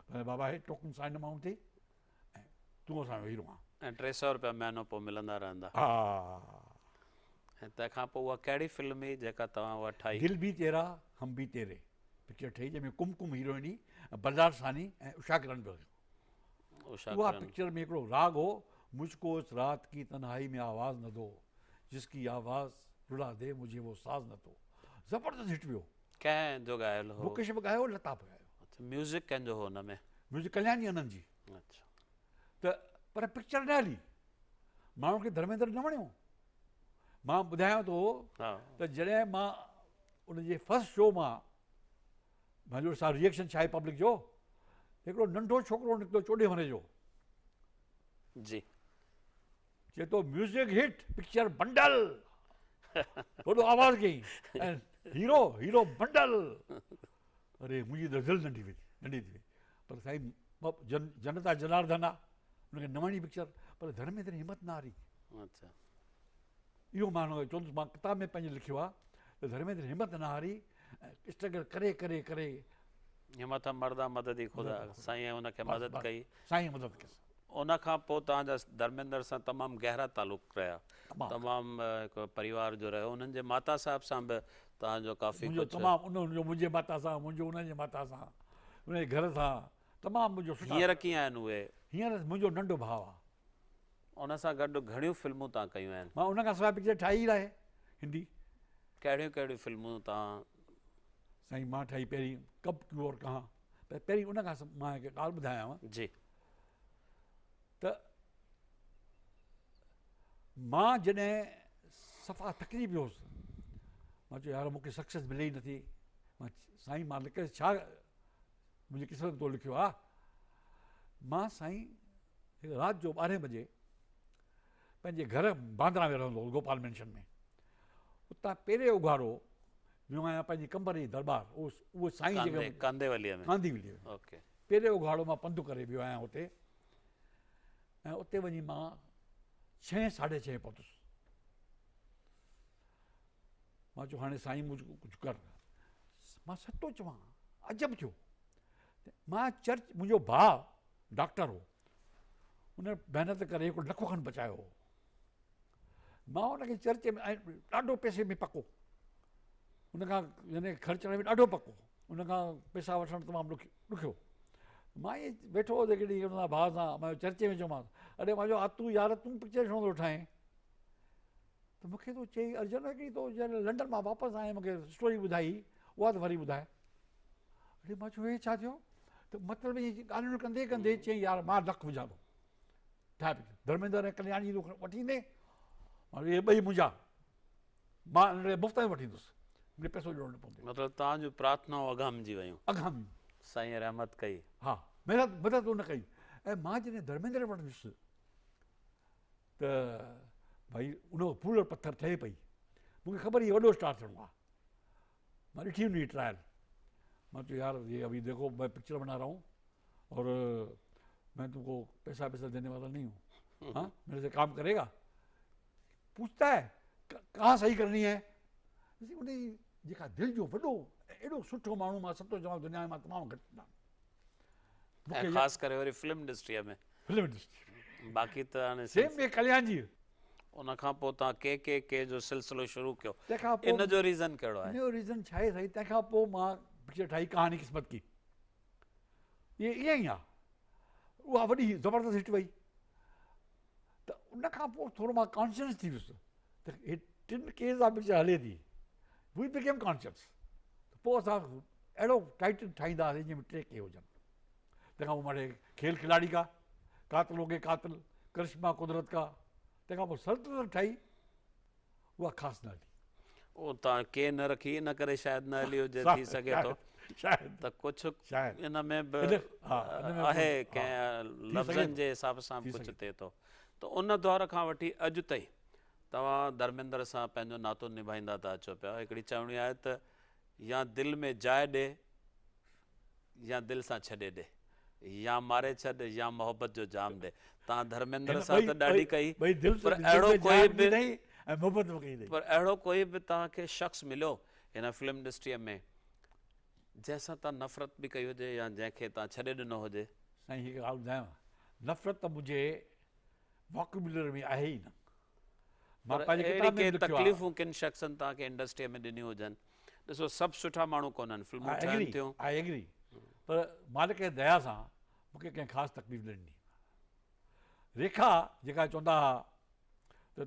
پر بابا هي ٽوڪن سائن امائونٽ ٿي ۽ تون اسان جو هيرو آن ۽ 300 روپيا مهينو پوء ملندا رهندا. ها. ۽ تنهن کان پوء اها ڪهڙي فلم هئي جيڪا توهان اها ٺاهي؟ دل ڀي تيرا هم ڀي تيري پڪچر ٺهي جنهن ۾ ڪم ڪم هيروئن هئي ۽ بلدار ثاني ۽ اوشا ڪرن به هيو. اها پڪچر ۾ هڪڙو راڳ هو مجھ ڪو اس رات ڪي تنهائي ۾ آواز نه دو جس ڪي آواز رلا the مجھي وو ساز نه دو زبردست هٽ ويو. ڪنهن جو ڳايل هو؟ مڪيش به ڳايو لتا به ڳايو. اڇا ميوزڪ ڪنهن جو هو ان ۾؟ ميوزڪ ڪليان جي انند جي. اڇا. ته پر پڪچر نه هلي ماڻهن کي ڌرميندر نه وڻيو مان ٻڌايان ٿو ته جڏهن مان ان جي فرسٽ شو مان منهنجو سا ريئڪشن ڇا آهي پبلڪ جو هڪڙو ننڍو ڇوڪرو نڪتو چوڏهين ورهين جو جي چئي ٿو ميوزڪ هٽ پڪچر بنڊل وڏو آواز ڪيائين ۽ هيرو هيرو بنڊل اري منهنجي ته دل ننڍي وئي ننڍي ٿي وئي پر سائين جن جنتا جناردن آ ان کي نه وڻي پڪچر پر ڌرميندر همت نه هاري اچھا اهو مان چوندس مان ڪتاب ۾ پنهنجي لکيو آ ته ڌرميندر همت نه هاري اسٽرگل ڪري ڪري ڪري همت مردا مدد ئي خدا سائين ان کي مدد ڪئي سائين مدد ڪئي ان کان پوء توهان جا ڌرميندر سان تمام گهرا تعلق رهيا تمام هڪ پريوار جو رهيو انهن جي ماتا صاحب سان به توهان جو ڪافي منهنجو تمام انهن جو منهنجي ماتا سان منهنجو انهن جي ماتا سان انهن جي گهر سان تمام منهنجو سٺا هينئر ڪيئن آهن اهي؟ هينئر منهنجو ننڍو ڀاء آهي. ان سان گڏ گهڻيون فلمون توهان ڪيون آهن؟ مان ان کان سواء پڪچر ٺاهي ئي ناهي هندي. ڪهڙيون ڪهڙيون فلمون توهان؟ سائين مان ٺاهي پهرين ڪب ڪيون اور ڪهان پر پهرين ان کان مان هڪ ڳالهه ٻڌايانو. جي. ته مان جڏهن صفا ٿڪجي پيو هوس مان چيو يار مون کي سڪسيس ملي ئي نٿي مان سائين مان لکيس ڇا منهنجي قسمت ۾ تو لکيو آ مان سائين هڪ رات جو ٻارهين بجي پنهنجي گهر باندرا ۾ رهندو هوس گوپال مينشن ۾ اتان پيري اگهاڙو ويو آهيان پنهنجي قمبر جي درٻار اهو سائين جيڪي ڪانديولي ۾ ڪانديولي ۾ اوڪي پيري اگهاڙو مان پنڌ ڪري ويو آهيان اتي ۽ اتي وڃي مان ڇهين ساڍي ڇهين پهتس مان چيو هاڻي سائين منهنجو ڪجهه ڪر مان سچ ٿو چوان عجب ٿيو مان چرچ منهنجو ڀاء ڊاڪٽر هو ان محنت ڪري هڪ لک کن بچايو هو مان ان کي چرچ ۾ ڏاڍو پئسي ۾ پڪو ان کان يعني خرچڻ ۾ ڏاڍو پڪو ان کان پئسا وٺڻ تمام ڏکيو مان ائين ويٺو هوس هڪ ڏينهن هن ڀاء سان، مان چرچي ۾ چيومانس، اڙي مان چيو آ تون يار تون پڪچر ڇو نٿو ٺاهين؟ ته مون کي ٿو چئي ارجن هڪڙي تو جڏهن لنڊن مان واپس آئين مون کي اسٽوري ٻڌائي اها ته وري ٻڌاء. اڙي مان چيو هي ڇا ٿيو؟ ته مطلب ائين ڳالهيون ڪندي ڪندي چيائين يار مان لک وجهان ٿو ٺاهه پڪچر ڌرميندر ۽ ڪلياڻ جي تون وٺي ايندين؟ مان چيو اهي ٻئي منهنجا مان انهن کي مفت ۾ وٺي ايندس مون کي پئسو ڏيڻو نه پوندو. مطلب توهان جون پرارٿنائون اگهامجي ويون. اگهاميون. سائين رحمت ڪئي. ها محنت مدد ان ڪئي ۽ مان جڏهن ڌرميندر وٽ ويس ته ڀائي ان وقت ڦول اور پٿر ٺهي پئي مون کي خبر هئي وڏو اسٽار ٿيڻو آهي مان ڏٺي ان جي ٽرائل مان چيو يار یہ ابھی دیکھو میں پکچر بنا رہا ہوں اور میں تم کو پیسہ پیسہ دینے والا نہیں ہوں ہاں میرے سے کام کرے گا پوچھتا ہے کہاں صحیح کرنی ہے ان جي جيڪا دل جو وڏو ايڏو سٺو ماڻهو مان سچ ٿو چوان دنيا ۾ مان تمام گهٽ ڏٺا ۽ خاص ڪري وري فلم انڊسٽريء ۾ فلم انڊسٽري باقي ته هاڻي سيم وي ڪليان جي ان کان پوء توهان ڪي ڪي ڪي جو سلسلو شروع ڪيو تنهن کان پوء ان جو ريزن ڪهڙو آهي ان جو ريزن ڇا آهي سائين تنهن کان پوء مان پڪچر ٺاهي ڪهاڻي قسمت ڪي اهي ائين ئي آهي اها وڏي زبردست هٽ وئي ته ان کان پوء ٿورو مان ڪانشنس ٿي ويس ته هي ٽن ڪي سان پڪچر هلي ٿي وي بڪيم ڪانشنس پوء اسان اهڙو ٽائٽل ٺاهيندا هئاسين جنهن ۾ ٽي ڪي هجن تنهن کان پوء مان کيل کلاڙي کا قاتلو ڪي قاتل ڪرشما قدرت کا تنهن کان پوء سلطنت ٺاهي اها خاص نه هلي. او تان ڪي نه رکي ان ڪري شايد نه هلي هجي ٿي سگهي ٿو ته ڪجهه ان ۾ به آهي ڪنهن لفظن جي حساب سان به ڪجهه ٿئي ٿو ته ان دور کان وٺي اڄ تائين توهان ڌرميندر سان پنهنجو ناتو نڀائيندا ٿا اچو پيا هڪڙي چوڻي آهي ته يا دل ۾ جاء ڏي يا دل سان ڇڏي ڏي يا ماري ڇڏ يا محبت جو جام ڏي. توهان ڌرميندر سان ته ڏاڍي ڪئي پر اهڙو ڪوئي به پر اهڙو ڪوئي به توهان کي شخص مليو هن فلم انڊسٽريء ۾ جنهن سان توهان نفرت به ڪئي هجي يا جنهن کي توهان ڇڏي ڏنو هجي؟ سائين هڪ ڳالهه ٻڌايانو نفرت ته منهنجي واڪيوبلري ۾ آهي ئي نه. مان پنهنجي ڪتاب ۾ به لکيو آهي. تڪليفون ڪن شخصن توهان کي انڊسٽريء ۾ ڏنيون هجن. ڏسو سڀ سٺا ماڻهو ڪونهن فلمون ٺهن ٿيون. I agree پر مالڪ جي ديا سان مون کي ڪنهن خاص تڪليف نه ڏني. ريکا جيڪا چوندا ها ته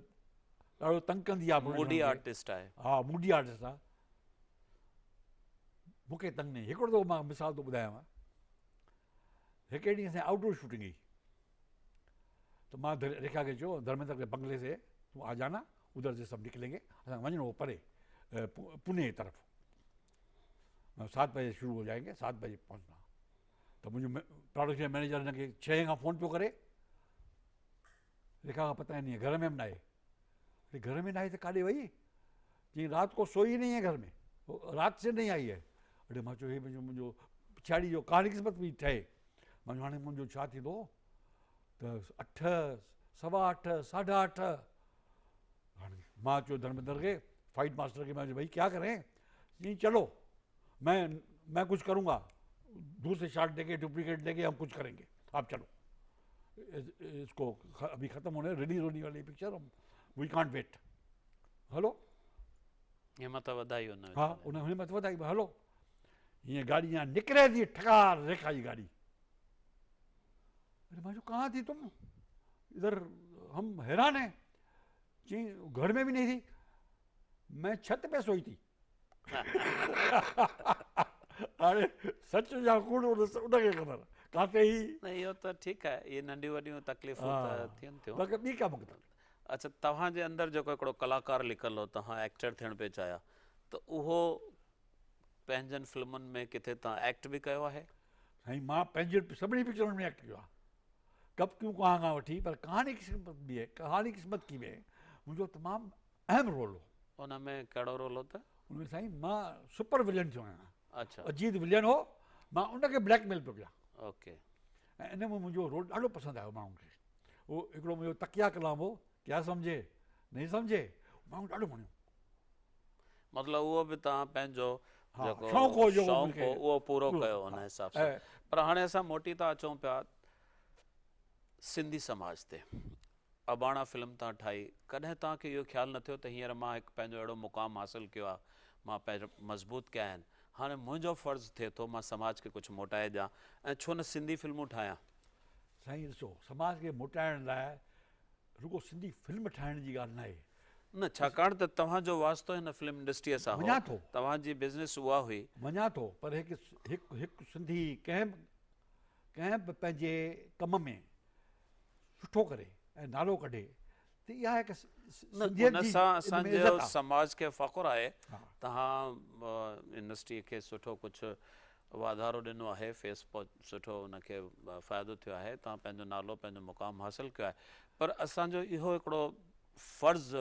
ڏاڍو تنگ ڪندي آهي موڊي آرٽسٽ آهي. ها موڊي آرٽسٽ آهي. مون کي تنگ نه هڪڙو دفعو مان مثال ٿو ٻڌايانو هڪڙي ڏينهن اسان آئوٽ ڊور شوٽنگ هئي ته مان ريکا کي چيو ڌرميندر ڪي بنگلي سي تم آ جانا ادھر سي سب نڪلين گي اسان کي وڃڻو هو پري پوني جي طرف سات بجي شروع هو جائين گي سات بجي پهچنا ته منهنجو پروڊڪشن مينيجر هن کي ڇهين کان فون پيو ڪري ريکا کان پتا نہیں گهر ۾ به ناهي گهر ۾ ناهي ته ڪاڏي وئي چيائين رات ڪو سوئي نہیں هي گهر ۾ رات سي نہیں آئي هي اڙي مان چيو هي منهنجو منهنجو پڇاڙي جو ڪهاڻي قسمت پئي ٺهي مان چيو هاڻي منهنجو ڇا ٿيندو ته اٺ سوا اٺ ساڍا اٺ هاڻي مان چيو ڌرميندر کي فائٽ ماسٽر کي مان چيو ڀائي ڪيا ڪرين چيائين چلو میں میں کچھ کروں گا دور سے شاٹ دے کے ڈپلیکیٹ دے کے ہم کچھ کریں گے آپ چلو اس کو ابھی ختم ہونے ریلیز ہونے والی پکچر we can't wait هلو. همت وڌائي ان ها ان همت وڌائي هلو هيئن گاڏي يا نڪري ٿي ٺڪار ريکا جي گاڏي اري مان چيو ڪهان ٿي تم ادھر هم حيران ہیں چي گھر ۾ به نہیں تھی میں چھت پہ سوئی تھی هاڻي سچ يا ڪوڙ ان کي خبر ڪاتي هي نه اهو ته ٺيڪ آهي اهي ننڍيون وڏيون تڪليفون ته ٿين ٿيون باقي ٻي ڪا مونکي تڪليف اڇا توهان جي اندر جيڪو هڪڙو ڪلاڪار لڪل هو توهان ايڪٽر ٿيڻ پئي چاهيا ته اهو پنهنجن فلمن ۾ ڪٿي توهان ايڪٽ به ڪيو آهي؟ سائين مان پنهنجي سڀني پڪچرن ۾ ايڪٽ ڪيو آهي ڪب ڪيون ڪهان کان وٺي پر ڪهاڻي قسمت به ڪهاڻي قسمت ڪي ۾ منهنجو تمام اهم رول هو. ان ۾ ڪهڙو رول هو ته؟ ان ۾ سائين مان سپر ولين ٿيو آهيان. اڇا. اجيت ولين هو مان ان کي بليڪ ميل پيو ڪيان. اوڪي. ۽ ان ۾ منهنجو رول ڏاڍو پسند آيو ماڻهن کي. اهو هڪڙو منهنجو تڪيه ڪلام هو ڪيا سمجهي نهين سمجهي ماڻهن ڏاڍو وڻيو. مطلب اهو به توهان پنهنجو جيڪو شوق هو جيڪو شوق هو اهو پورو ڪيو ان حساب سان. پر هاڻي اسان موٽي ٿا اچون پيا سنڌي سماج تي. اباڻا فلم تان ٺاهي، ڪڏهن توهان کي اهو خيال نه ٿيو ته هينئر مان هڪ پنهنجو اهڙو مقام حاصل ڪيو آهي، مان پير مضبوط ڪيا آهن، هاڻي منهنجو فرض ٿئي ٿو مان سماج کي ڪجهه موٽائي ڏيان ۽ ڇو نه سنڌي فلمون ٺاهيان. سائين ڏسو سماج کي موٽائڻ لاء رڳو سنڌي فلم ٺاهڻ جي ڳالهه ناهي. نه ڇاڪاڻ ته توهان جو واسطو هن فلم انڊسٽريء سان هو، مڃان ٿو. توهان جي بزنس اها هئي. مڃان ٿو پر هڪ هڪ هڪ سنڌي ڪنهن به ڪنهن به پنهنجي ڪم ۾ سٺو ڪري ۽ نالو ڪڍي ته اها هڪ نه سنڌيت ان جي سان ان اسان ۾ جو عزت آ. سماج کي فخر آهي ها. توهان انڊسٽريء کي سٺو ڪجهه واڌارو ڏنو آهي فيس سٺو ان کي فائدو ٿيو آهي توهان پنهنجو نالو پنهنجو مقام حاصل ڪيو آهي پر اسان جو اهو هڪڙو فرض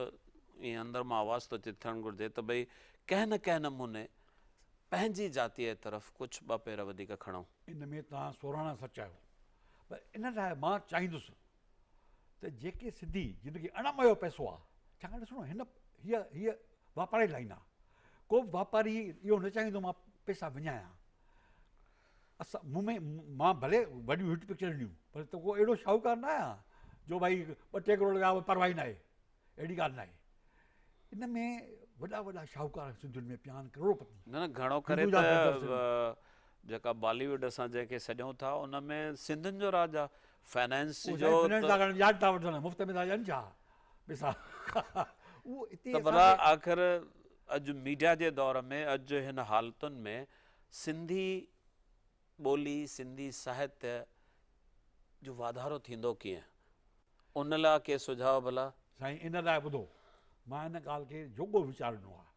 ائين اندر مان آواز ٿو اچي ٿيڻ گهرجي ته ڀئي ڪنهن نه ڪنهن نموني پنهنجي جاتيء جي طرف ڪجهه ٻه پير وڌيڪ کڻون. ان ۾ توهان سوراڻا سچ آهيو پر ان لاء مان چاهيندس ته جيڪي سنڌي جن کي اڻ ميو پئسو آهي ڇاڪاڻ ڏسو نه هن هيء هيء واپاري لائين آهي ڪو به واپاري اهو نه چاهيندو مان پئسا وڃايان اسان مون ۾ مان ڀلي وڏيون هٽ پڪچر ڏنيون پر ته ڪو اهڙو شاهوڪار نه آهيان جو ڀائي ٻه ٽي ڪروڙ ويا پرواهه ئي ناهي اهڙي ڳالهه ناهي ان ۾ وڏا وڏا شاهوڪار سنڌين ۾ پيا آهن ڪروڙپتي. نه نه گهڻو ڪري ته جيڪا بالي ووڊ اسان جنهن کي سڏيون ٿا ان ۾ سنڌين جو راڄ آ فنانس جو فنانس ٿا ڪرن وياج ٿا وٺن مفت ۾ ٿا ڏين ڇا پئسا اهو اتي ته ڀلا آخر اڄ ميڊيا جي دور ۾ اڄ هن حالتن ۾ سنڌي ٻولي سنڌي ساهتيه جو واڌارو ٿيندو ڪيئن ان لاء ڪي سجهاء ڀلا؟ سائين ان لاء ٻڌو مان ان ڳالهه کي جوڳو ويچار ڏنو آهي.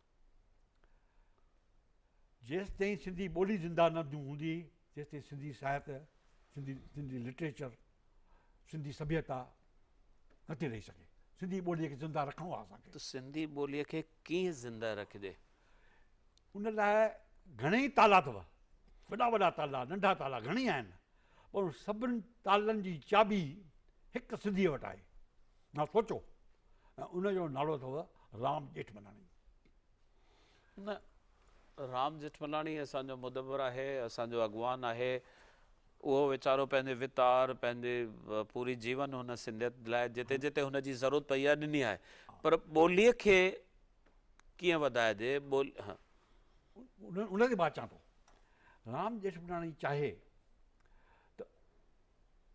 جيستائين سنڌي ٻولي زنده نه هوندي تيستائين سنڌي ساهت، سنڌي سنڌي لٽريچر، سنڌي سڀيتا نٿي رهي سگهي. سنڌي ٻوليء کي زنده رکڻو آهي اسان کي. ته سنڌي ٻوليء کي ڪيئن زنده رکجي؟ ان لاء گهڻيئي تالا اٿو، وڏا وڏا تالا، ننڍا تالا گهڻيئي آهن، پر سڀن تالن جي چاٻي هڪ سنڌيء وٽ آهي. مان سوچو ۽ ان جو نالو اٿو رام ڄيٺملاڻي. نه رام ڄيٺملاڻي اسان جو مدبر آهي، اسان جو اڳواڻ آهي، اهو ويچارو پنهنجي وتار، پنهنجي پوري جيون هن سنڌيت لاء جتي جتي هن جي ضرورت پئي آهي ڏني آهي پر ٻوليء کي ڪيئن وڌائجي ٻولي ها. ان تي مان اچان ٿو. رام ڄيٺملاڻي چاهي ته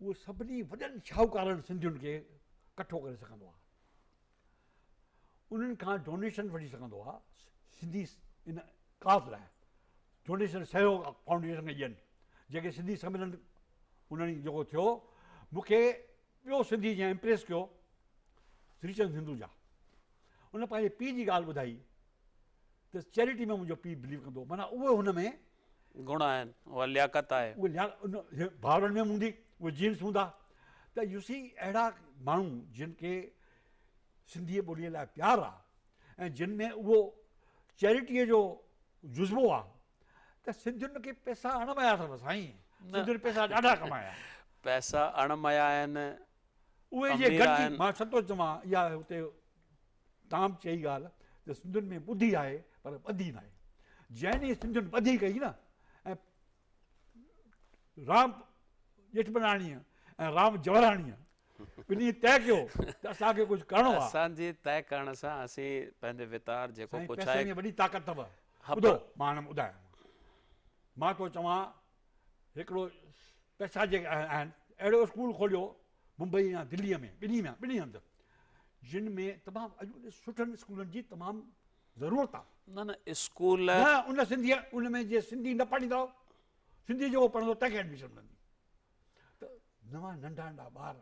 اهو سڀني وڏن شاهوڪارن سنڌين کي ڪٺو ڪري سگهندو آهي. انهن کان ڊونيشن وٺي سگهندو آهي سنڌي ان ڪاز لاء ڊونيشن سهيوگ فائونڊيشن کي ڏين جيڪي سنڌي سميلن انهن جيڪو ٿيو مونکي ٻيو سنڌي جنهن امپريس ڪيو سريچند هندوجا ان پنهنجي پيء جي ڳالهه ٻڌائي ته چيريٽي ۾ منهنجو پيء بليو ڪندو معنيٰ اهو هن ۾ گڻ آهن اها لياقت آهي اهي ليا ان ڀائرن ۾ هوندي اهي جينس هوندا ته يو سي اهڙا ماڻهو جن کي سنڌي ٻوليء لاء پيار آ ۽ جن ۾ اهو چيريٽيء جو جذبو آ ته سنڌين کي پئسا اڻ ميا اٿو سائين سنڌين پئسا ڏاڍا ڪمايا پئسا اڻ ميا آهن اهي جي گڏجي مان سچ چوان اها هتي تام چئي ڳالهه ته سنڌين ۾ ٻڌي آهي پر ٻڌي ناهي. جنهن ڏينهن سنڌين ٻڌي ڪئي نه ۽ رام ڄيٺملاڻيء ۽ رام جوهراڻيء ٻنهي طئي ڪيو ته اسان کي ڪجهه ڪرڻو آهي. اسان جي طئي ڪرڻ سان اسين پنهنجي وتار جيڪو سائين ڪجهه پئسي آهي. ۾ وڏي طاقت اٿو. ٻڌو مان هاڻي ٻڌايان مان ٿو چوان هڪڙو پئسا جيڪي آهن اهڙو اسڪول کوليو ممبئي يا دليء ۾ ٻنهي ۾ ٻنهي هنڌ جن ۾ تمام اڄ سٺن اسڪولن جي تمام ضرورت آ. نه نه اسڪول. نه ان سنڌي ان ۾ جي سنڌي نه پڙهيندو سنڌي جيڪو پڙهندو تنهن کي ايڊميشن ملندي ته نوان ننڍا ننڍا ٻار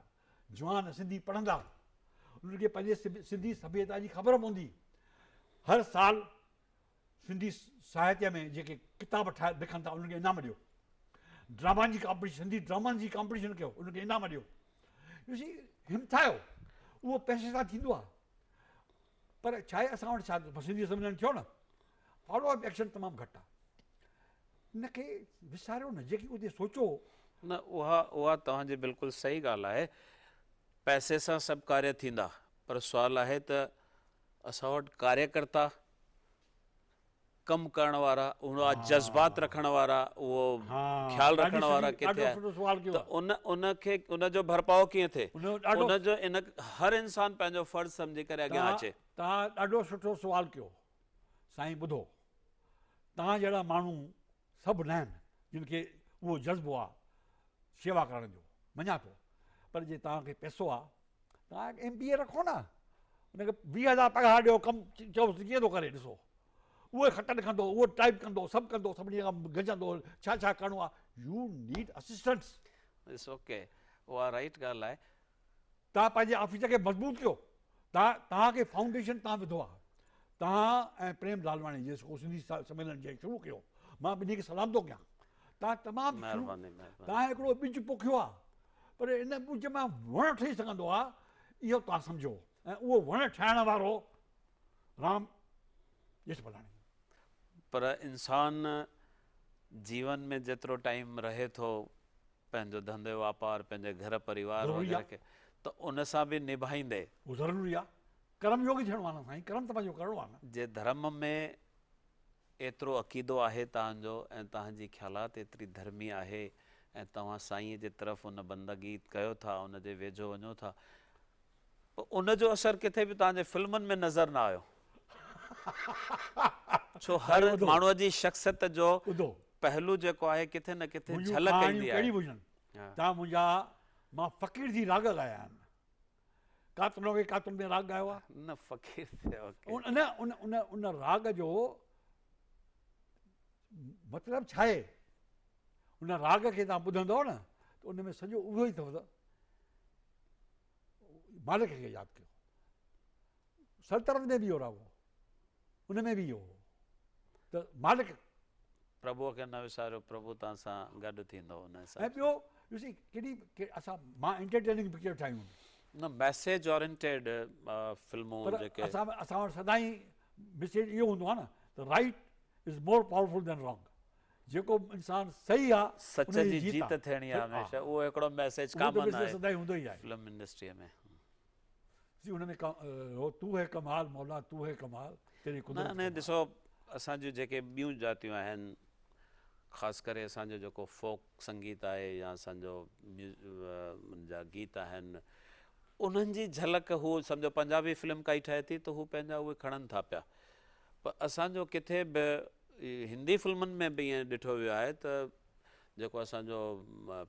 جوان سنڌي پڙهندا انهن کي پنهنجي سنڌي سڀيتا جي خبر پوندي هر سال سنڌي ساهتيه ۾ جيڪي ڪتاب ٺاهي لکن ٿا انهن کي انعام ڏيو. ڊرامن جي ڪامپٽيشن سنڌي ڊرامن جي ڪامپٽيشن ڪيو انهن کي انعام ڏيو. يو سي همٿايو اهو پئسي سان ٿيندو آهي پر ڇا آهي اسان وٽ ڇا سنڌي سمجهڻ ٿيو نه فالو اپ ايڪشن تمام گهٽ آهي ان کي وساريو نه جيڪي اتي سوچو. نه اها اها توهان جي بلڪل صحيح ڳالهه آهي پئسي سان سڀ ڪاريه ٿيندا پر سوال آهي ته اسان وٽ ڪاريڪرتا، ڪم ڪرڻ وارا، اها جذبات رکڻ وارا، اهو خيال رکڻ وارا ڪٿي آهن ته ان ان کي ان جو ڀرپاء ڪيئن ٿئي؟ ان جو ان هر انسان پنهنجو فرض سمجهي ڪري اڳيان اچي. توهان ڏاڍو سٺو سوال ڪيو سائين ٻڌو توهان جهڙا ماڻهو. سڀ ناهن جن کي اهو جذبو آ شيوا ڪرڻ جو، مڃان ٿو پر جي توهان کي پئسو آ توهان ايم بي اي رکو نه ان کي 20000 پگهار ڏيو ڪم چئوس ڪيئن ٿو ڪري ڏسو اهو خط لکندو اهو ٽائپ ڪندو سڀ ڪندو سڀني کان گجندو ڇا ڇا ڪرڻو آ you need assistants. It's okay اها رائٽ ڳالهه آهي. توهان پنهنجي آفيس کي مضبوط ڪيو توهان توهان کي فائونڊيشن توهان وڌو آ توهان ۽ پريم لالواڻي جيڪو سنڌي سميلن جنهن شروع ڪيو مان ٻنهي کي سلام ٿو ڪيان توهان تمام شروع توهان هڪڙو ٻج پوکيو آ پر ان ٻج مان وڻ ٺهي سگهندو آ اهو توهان سمجهو ۽ اهو وڻ ٺاهڻ وارو رام ڄيٺملاڻي. پر انسان جيون ۾ جيترو ٽائيم رهي ٿو پنهنجو ڌنڌو واپار پنهنجي گهر پريوار وغيره کي ته ان سان به نڀائيندي. اهو ضروري آ ڪرم يوگي ٿيڻو آ نه سائين ڪرم ته پنهنجو ڪرڻو آ نه. جي ڌرم ۾ ايترو عقيدو آهي توهان جو ۽ توهان جي خيالات ايتري ڌرمي آهي ۽ توهان سائينء جي طرف ان بندگي ڪيو ٿا ان جي ويجهو وڃو ٿا پر ان جو اثر ڪٿي به توهان جي فلمن ۾ نظر نه آيو ڇو هر ماڻهوء جي شخصيت جو پهلو جيڪو آهي ڪٿي نه ڪٿي جهلڪ ايندي آهي. توهان منهنجا مان فقير ٿي راڳ ڳايا آهن. ڪاتنو کي ڪاتن ۾ راڳ ڳايو آهي. نه فقير ٿي اوڪي. نه ان ان ان راڳ جو مطلب ڇا آهي؟ ان راڳ کي توهان ٻڌندؤ نه ته ان ۾ سڄو اهو ئي اٿو ته مالڪ کي ياد ڪيو. سلطنت ۾ به اهو راڳ هو، ان ۾ به اهو هو ته مالڪ. پرڀوء کي نه وساريو، پرڀو توهان سان گڏ ٿيندو ان حساب سان. ۽ ٻيو يو سي ڪيڏي اسان مان انٽرٽيننگ پڪچر ٺاهيون. نه ميسيج اورينٽيڊ فلمون جيڪي. پر اسان اسان وٽ سدائين ميسيج اهو هوندو آهي نه ته right is more powerful than wrong جيڪو انسان صحيح آ سچ جي جيت ٿيڻي آ هميشه اهو هڪڙو ميسيج ڪامن آهي سدائين هوندو ئي آهي فلم انڊسٽري ۾. جي ان ۾ هو تو هي ڪمال مولا تو هي ڪمال تيري قدرت نه نه ڏسو اسان جون جيڪي ٻيون جاتيون آهن خاص ڪري اسان جو جيڪو فوڪ سنگيت آهي يا اسان جو جا گيت آهن انهن جي جهلڪ هو سمجهو پنجابي فلم ڪائي ٺهي ٿي ته هو پنهنجا اهي کڻن ٿا پيا پر اسان جو ڪٿي به هندي فلمن ۾ به ائين ڏٺو ويو آهي ته جيڪو اسان جو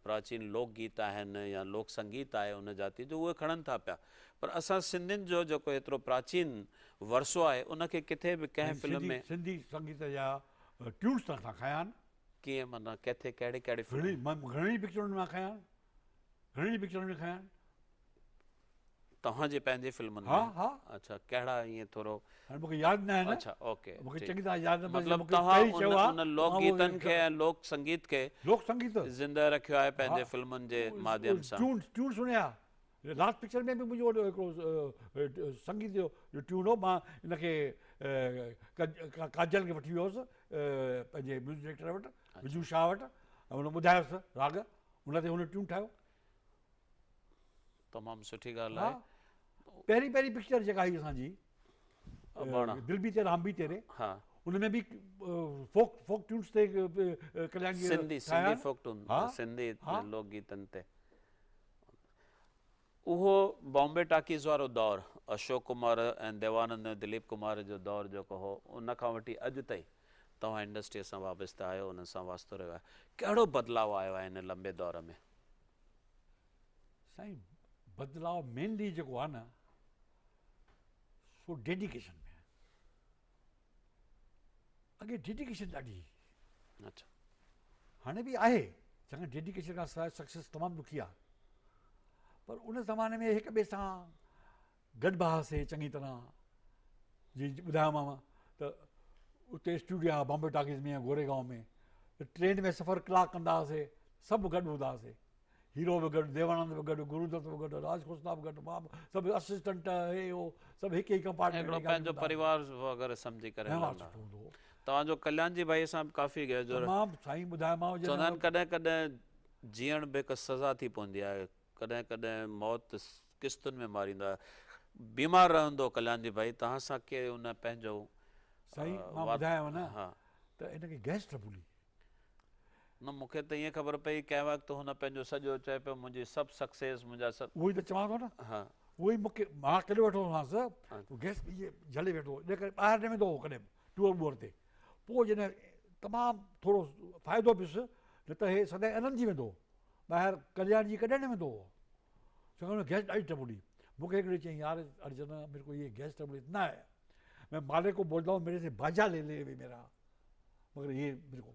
پراچين لوڪ گيت آهن يا لوڪ سنگيت آهي ان جاتي جو اهي کڻن ٿا پيا پر اسان سنڌين جو جيڪو ايترو پراچين ورثو آهي ان کي ڪٿي به ڪنهن فلم ۾. سنڌي سنگيت جا ٽيونس ته اسان کنيا آهن. ڪيئن معنيٰ ڪٿي ڪهڙي ڪهڙي فلم. گهڻين ئي پڪچرن ۾ کنيا آهن گهڻين ئي پڪچرن ۾ کنيا آهن. توهان جي پنهنجي فلمن ۾ ها ها اڇا ڪهڙا ائين ٿورو هاڻي مونکي ياد نه آهن اڇا اوڪي مونکي چڱي طرح ياد نه مطلب توهان ان لوڪ گيتن کي ۽ لوڪ سنگيت کي لوڪ سنگيت زنده رکيو آهي پنهنجي فلمن جي ماڌيم سان ٽيون ٽيون سڻيا لاسٽ پڪچر ۾ به منهنجو وڏو هڪڙو سنگيت جو ٽيون هو مان ان کي ڪاجل کي وٺي ويو هوس پنهنجي ميوزڪ ڊائريڪٽر وٽ وجو شاهه وٽ ۽ ان ٻڌايوس راڳ ان تي هن ٽيون ٺاهيو تمام سٺي ڳالهه آهي. پهرين پهرين پڪچر جيڪا آئي اسان جي دل بي تيرا هم بي تيري ان ۾ به فوڪ فوڪ ٽيونس تي ڪلياڻ جي سنڌي سنڌي فوڪ ٽيون سنڌي لوڪ گيتن تي اهو بامبي ٽاڪيز وارو دور اشوڪ ڪمار ۽ ديوانند ۽ دليپ ڪمار جو دور جيڪو هو ان کان وٺي اڄ تائين توهان انڊسٽري سان وابسته آهيو انهن سان واسطو رهيو آهي ڪهڙو بدلاء آيو آهي هن لمبي دور ۾؟ سائين بدلاء مينلي جيڪو آهي نه سو ڊيڊيڪيشن ۾ آهي. اڳي ڊيڊيڪيشن ڏاڍي هئي. اڇا هاڻي به آهي ڇاڪاڻ ڊيڊيڪيشن کان سواء سڪسيس تمام ڏکي آهي پر ان زماني ۾ هڪ ٻئي سان گڏبا هئاسي چڱي طرح جي ٻڌايومانو ته اتي اسٽوڊيو آهي بامبي ٽاڪيز ۾ يا گوري گائون ۾ ته ٽرين ۾ سفر ڪلاڪ ڪندا هئاسي سڀ گڏ هوندا هئاسي هيرو به گڏ ديوانند به گڏ گرودت به گڏ راج کوسلا به گڏ مان به سڀ اسسٽنٽ هي هو سڀ هڪ ئي ڪمپارٽمينٽ هڪڙو پنهنجو پريوار وغيره سمجهي ڪري هلندا توهان جو ڪليان جي ڀائي سان به ڪافي گهرو تمام سائين ٻڌايومانو چوندا آهن ڪڏهن ڪڏهن جيئڻ به هڪ سزا ٿي پوندي آهي ڪڏهن ڪڏهن موت قسطن ۾ ماريندو آهي. بيمار رهندو ڪليان جي ڀائي توهان سان ڪي ان پنهنجو سائين مان ٻڌايانو نه ته هن کي گئس ٽربل هئي. نه مون کي ته ائين خبر پئي ڪنهن وقت هن پنهنجو سڄو چئي پيو منهنجي سڀ سڪسيس منهنجا سڀ. اهو ئي ته چوان ٿو نه اهو ئي مون کي مان اڪيلو ويٺو هوندو هئس گئس جهلي ويٺو هو ان ڪري ٻاهر نه ويندو هو ڪڏهن به ٽوئر ٻوئر تي پوء جڏهن تمام ٿورو فائدو پيس، نه ته هي سدائين انند ٿي ويندو هو. ٻاهر ڪلياڻ جي ڪڏهن نه ويندو هو. ڇاڪاڻ ته گئس ڏاڍي ٽربل هئي. مون کي هڪ ڏينهن چيائين يار ارجن ميري ڪو يي گئس ٽربل اتنا هي مين مالڪ ڪو بولتا هون ميري سي باجا لي لي وي ميرا مگر يي ميري ڪو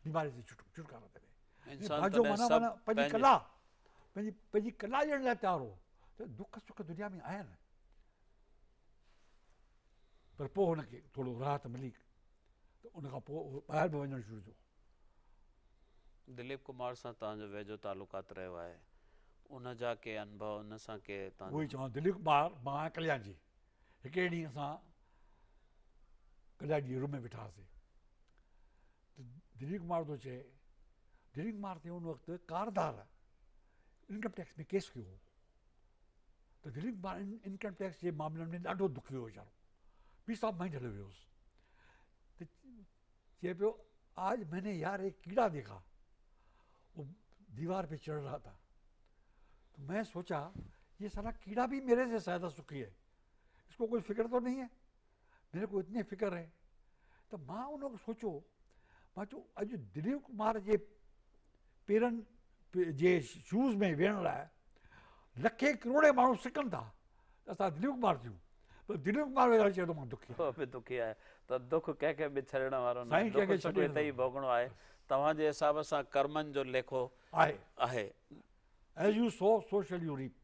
بيماري سي ڇٽڪارا دي وي. انسان باجو تڏهن معنيٰ سڀ معنيٰ پنهنجي پنهنجي ڪلا پنهنجي پنهنجي ڪلا ڏيڻ لاء تيار هو ته دک سک دنيا ۾ آهن پر پوء هن کي ٿورو راحت ملي ته ان کان پوء هو ٻاهر به وڃڻ شروع ٿيو. دليپ ڪمار سان توهان جو ويجهو تعلقات رهيو آهي ان جا ڪي انڀو ان سان ڪي توهان اهو ئي چوان دليپ ڪمار مان ۽ ڪليان جي هڪڙي ڏينهن اسان ڪليان جي روم ۾ ويٺا هئاسين ته دليپ ڪمار ٿو چئي دليپ ڪمار تي ان وقت ڪاردار انڪم ٽيڪس ۾ ڪيس ڪيو هو ته دليپ ڪمار انڪم ٽيڪس جي معاملن ۾ ڏاڍو دکي هو ويچارو پيس آف مائنڊ هليو ويو هوس ته چئي پيو آج مين ني يار ايڪ ڪيڙا ديکا وہ ديوار پي چڙھ رها تھا تو مين سوچا یہ سارا ڪيڙا بھی میرے سے زیادہ سکھی ہے اس کو کوئی فکر تو نہیں ہے میرے کو اتنی فکر ہے ته مان ان وقت سوچيو مان چيو اڄ دليپ ڪمار جي پيرن جي شوز ۾ ويهڻ لاء لکين ڪروڙين ماڻهو سڪن ٿا ته اسان دليپ ڪمار ٿيون پر دليپ ڪمار ويچارو چئي ٿو مان دکي آهيان. اهو به دکي آهي ته دک ڪنهن کي به ڇڏڻ وارو ناهي سائين ڪنهن دک کي سک ڇڏي هتي ئي نٿو. ڀوڳڻو آهي توهان جي حساب سان ڪرمن جو ليکو آهي. آهي. As you sow so shall you reap.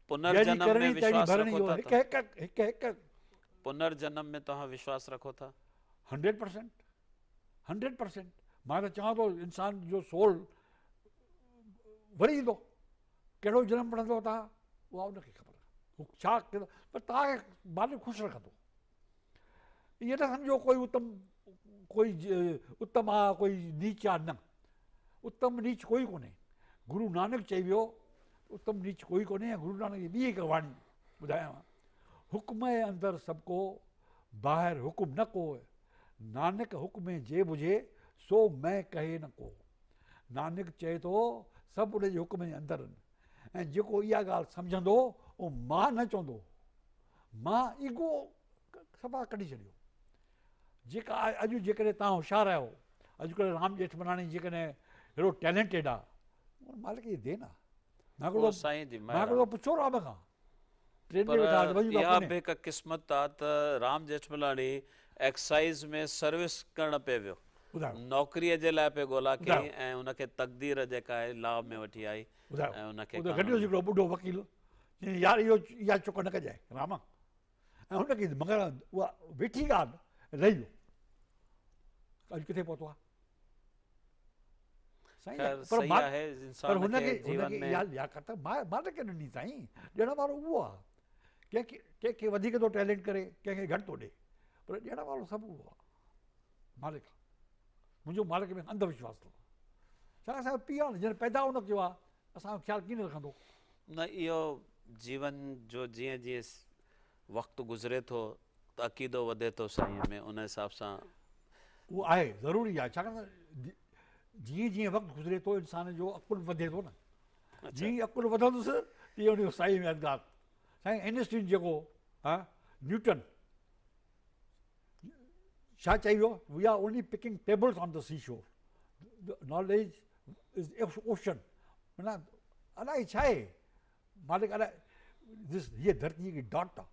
پنر جهڙي جنم ۾ ڪرڻي تهڙي وشواس ڀرڻي رکو اهو ٿا هڪ ته. هڪ هڪ هڪ. پنر جنم ۾ توهان وشواس رکو ٿا؟ 100% 100% مان ته چوان ٿو انسان جو سول وري ايندو ڪهڙو جنم وٺندو تان اها ان کي خبر هو ڇا ڪندو پر توهان کي مالڪ خوش رکندو ائين نه سمجهو ڪوئي اتم ڪوئي اتم آ ڪوئي نيچ آ نه اتم نيچ ڪوئي ڪونهي گرو نانڪ چئي ويو اتم نيچ ڪوئي ڪونهي ۽ گرو نانڪ جي ٻي هڪ واڻي ٻڌايان حڪم اندر سڀ ڪو باهر حڪم نه ڪو نانڪ حڪم جي بجهي سو مين ڪهي نه ڪو. نانڪ چئي ٿو سڀ ان جي حڪم جي اندر آهن ۽ جيڪو اها ڳالهه سمجهندو اهو مان نه چوندو. مان ايگو صفا ڪڍي ڇڏيو. جيڪا اڄ جيڪڏهن توهان هوشيار آهيو، اڄڪلهه رام ڄيٺملاڻي جيڪڏهن ههڙو ٽيلنٽيڊ آهي، اهو مالڪ جي دين آهي. مان هڪڙو سائين جي مان هڪڙو پڇو رام کان. ٽرين پر ۾ ويٺا هئاسين وڃون ٿا اها پوني. به هڪ قسمت آ ته رام ڄيٺملاڻي ايڪسائيز ۾ سروس ڪرڻ پئي ويو. ٻڌايو. نوڪريء جي لاء پئي ڳولا ٻڌايو. ڪيائين ۽ ان کي تقدير جيڪا آهي لا ۾ وٺي آئي ٻڌايو. ۽ ان کي اتي گڏيوس قانون هڪڙو ٻڍو وڪيل چيائين يار اهو اها چڪ نه ڪجانء راما ۽ هن کي مگر اها ويٺي ڳالهه لهي ويو. اڄ ڪٿي پهتو آ. خير صحيح آهي انسان کي جيون ۾ اها لياقت مالڪ ڏني سائين ڏيڻ وارو اهو آهي ڪنهن کي ڪنهن کي وڌيڪ ٿو ٽيلنٽ ڪري ڪنهن کي گهٽ ٿو ڏي پر ڏيڻ وارو سڀ اهو آهي مالڪ آهي منهنجو مالڪ ۾ انڌ وشواس اٿو ڇا اسان جو پيء آهي جنهن پيدا ان ڪيو آهي اسان جو خيال ڪيئن رکندو نه اهو جيون جو جيئن جيئن وقت گذري ٿو ته عقيدو وڌي ٿو سائينء ۾ ان حساب سان. اهو آهي ضروري آهي ڇاڪاڻ ته جيئن جيئن وقت گذري ٿو انسان جو عقل وڌي ٿو نه جيئن ئي عقل وڌندس تيئن ان جو سائين ۾ اعتقاد سائين اينسٽين جيڪو ها نيوٽن ڇا چئي ويو we are only picking pebbles on the sea shore knowledge is ocean معنيٰ الائي ڇا آهي مالڪ الائي ڏس هيء ڌرتي هڪ ڊاٽ آ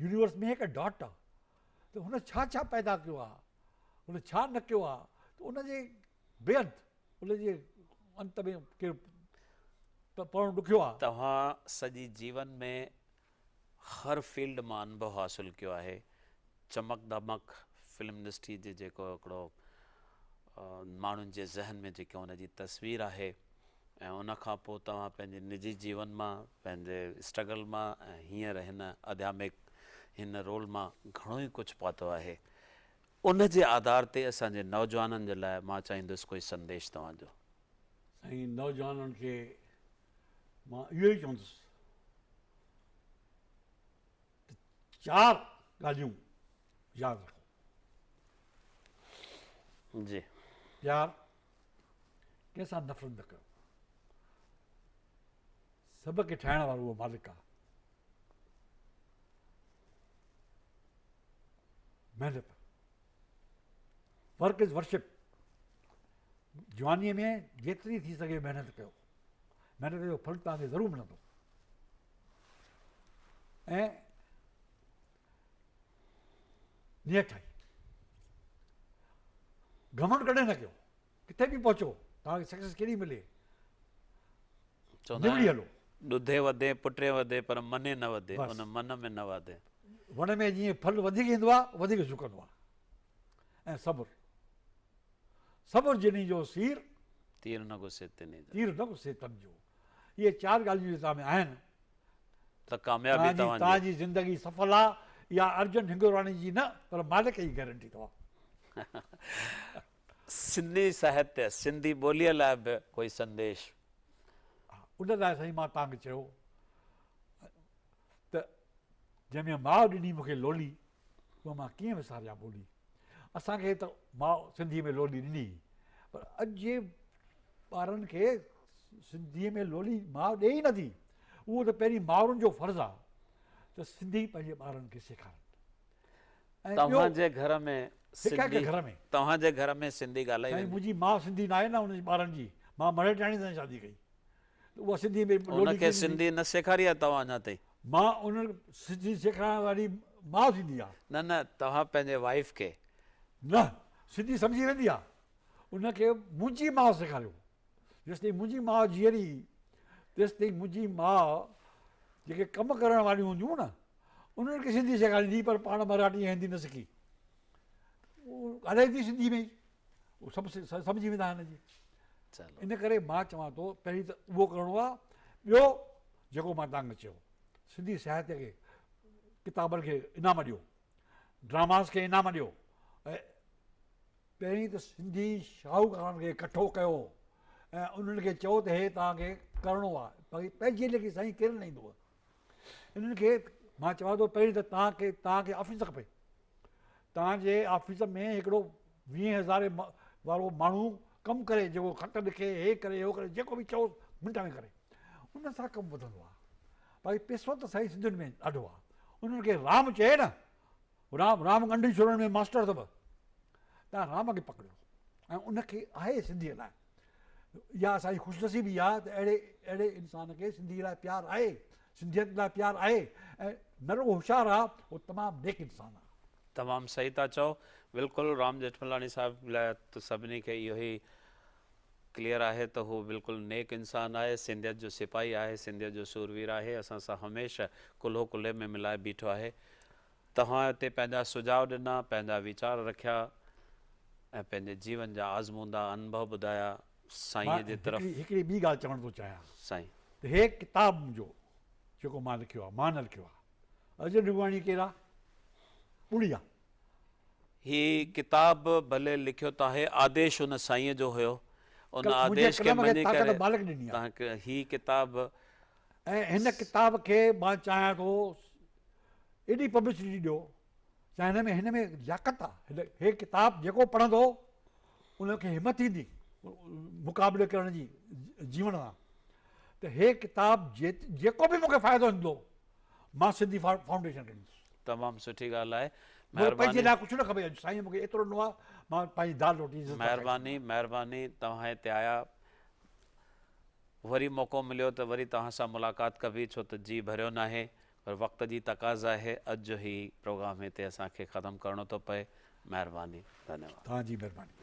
يونيورس ۾ هڪ ڊاٽ آ ته هن ڇا ڇا پيدا ڪيو آ هن ڇا نه ڪيو آ ته ان جي بي انت ان جي انت ۾ ڪير پڙهڻ ڏکيو آ. توهان سڄي جيون ۾ هر فيلڊ مان انڀو حاصل ڪيو آهي، چمڪ دمڪ فلم انڊسٽري جي جيڪو هڪڙو ماڻهن جي ذهن ۾ جيڪا ان جي تصوير آهي ۽ ان کان پوء توهان پنهنجي نجي جيون مان پنهنجي اسٽرگل مان ۽ هينئر هن اڌيامڪ هن رول مان گهڻو ئي ڪجهه پاتو آهي ان جي آڌار تي اسان جي نوجوانن جي لاء مان چاهيندس ڪوئي سنديش توهان جو. سائين نوجوانن کي مان اهو ئي چوندس ته چار ڳالهيون ياد رکو. جي. پيار، ڪنهن سان نفرت نه ڪيو. سڀ کي ٺاهڻ وارو اهو مالڪ آهي. محنت. Work is worship. جوانيء ۾ جيتري ٿي سگهي محنت ڪيو. محنت جو ڦل توهان کي ضرور ملندو. ۽ نيٺ آئي. گهمنڊ ڪڏهن نه ڪيو. ڪٿي به پهچو توهان کي سڪسيس ڪهڙي ملي چوندا آهن ڏڌي وڌي پٽي وڌي پر مني نه وڌي ان من ۾ نه وڌي. وڻ ۾ جيئن ڦل وڌيڪ ايندو آهي وڌيڪ جهڪندو آهي ۽ صبر صبر جنهن جو سير تير نه گسي تنهن جو تير نه گسي تن جو. اهي چار ڳالهيون جي توهان ۾ آهن ته ڪاميابي توهان جي. توهان جي زندگي سڦل آ اها ارجن هنگوراڻي جي نه پر مالڪ جي گيرنٽي اٿو. سنڌي ساهتيه، سنڌي ٻوليء لاء به ڪوئي سنديش؟ ان لاء سائين مان توهان کي چيو ته جنهن ۾ ماء ڏني مون کي لولي، اها مان ڪيئن وساريان ٻولي. اسان کي ته ماء سنڌيء ۾ لولي ڏني پر اڄ جي ٻارن کي سنڌيء ۾ لولي ماء ڏئي ئي نٿي. اهو ته پهرين مائرن جو فرض آهي ته سنڌي پنهنجي ٻارن کي سيکارن. توهان جي گهر ۾ سنڌي توهان جي گهر ۾ سنڌي ڳالهائي ويندي؟ منهنجي ماء سنڌي ناهي نه ان جي ٻارن جي مان مرهٽياڻي سان شادي ڪئي ته اها سنڌي ۾ لولي ان کي سنڌي نه سيکاري آهي توهان اڃا تائين؟ مان ان سنڌي سيکارڻ واري ماء ٿيندي آهي. نه نه توهان پنهنجي وائيف کي. نه سنڌي سمجهي ويندي آهي ان کي منهنجي ماء سيکاريو جيستائين منهنجي ماء جيئري هئي تيستائين منهنجي ماء جيڪي ڪم ڪرڻ واريون هونديون نه انهن کي سنڌي سيکاريندي هئي پر پاڻ مراٺي ۽ هندي نه سکي. هو ڳالهائيندي هئي سنڌي ۾ ئي هو سڀ سمجهي ويندا هن جي. ان ڪري مان چوان ٿو پهرين ته اهو ڪرڻو آهي ٻيو جيڪو مان توهان کي چيو سنڌي ساهتيه کي ڪتابن کي انعام ڏيو ڊراماز کي انعام ڏيو ۽ پهرين ته سنڌي شاهوڪارن کي ڪٺو ڪيو ۽ انهن کي چئو ته هي توهان کي ڪرڻو آهي باقي پنهنجي ليکي سائين ڪير نه ايندو انهن کي مان چوان ٿو پهرين ته توهان کي توهان کي آفيس کپي توهان جي آفيس ۾ هڪڙو ويهين هزاري وارو ماڻهو ڪم ڪري جيڪو خط لکي هي ڪري هو ڪري جيڪو به چئو منٽ ۾ ڪري ان سان ڪم وڌندو آهي باقي پيسو ته سائين سنڌين ۾ ڏاڍو آهي انهن کي رام چئي نه رام رام ڳنڍي ڇوڙڻ ۾ ماسٽر اٿو تان رام کي پڪڙيو ۽ ان کي آهي سنڌيء لاء اها اسان جي خوش نصيبي آهي ته اهڙي اهڙي انسان کي سنڌيء لاء پيار آهي سنڌيت لاء پيار آهي ۽ نه رڳو هوشيار آهي هو تمام نيڪ انسان آهي. تمام صحيح ٿا چئو بلڪل رام ڄيٺملاڻي صاحب لاء ته سڀني کي اهو ئي ڪليئر آهي ته هو بلڪل نيڪ انسان آهي سنڌيت جو سپاهي آهي سنڌيت جو سوروير آهي اسان سان هميشه ڪلهو ڪلهي ۾ ملائي بيٺو آهي توهان هتي پنهنجا سجهاء ڏنا، پنهنجا ويچار رکيا ۽ پنهنجي جيون جا آزمودا انڀو ٻڌايا. سائينء جي طرف. مان هڪڙي ٻي ڳالهه چوڻ ٿو چاهيان. سائين. ته هي ڪتاب منهنجو جيڪو مان لکيو آهي، مان نه لکيو آهي. ارجن رگواڻي ڪير آهي؟ ٻڙي آهي. هي ڪتاب ڀلي لکيو ته آهي، آديش ان سائينء جو هيو. ان آديش کي مڃي ڪري توهان هي ڪتاب. ۽ هن ڪتاب کي مان چاهيان ٿو ايڏي پبلسٽي ڏيو چاهي هن ۾ هن ۾ لياقت آ هن هي ڪتاب جيڪو پڙهندو ان کي همت ٿيندي مقابلي ڪرڻ جي جيون سان ته هي ڪتاب جيڪو به مونکي فائدو ٿيندو مان سنڌي فائونڊيشن کي ڏيندس. تمام سٺي ڳالهه آهي مهرباني. پنهنجي لاء ڪجهه نه کپي اڄ سائين مونکي ايترو ڏنو آهي مان پنهنجي دال روٽي عزت سان کائي مهرباني مهرباني توهان هتي آيا وري موقعو مليو ته وري توهان سان ملاقات ڪبي ڇو ته جي ڀريو ناهي پر وقت جي تقاضا آهي اڄ جو هي پروگرام هتي اسان کي ختم ڪرڻو ٿو پئي مهرباني ڌنيواد. توهان جي مهرباني.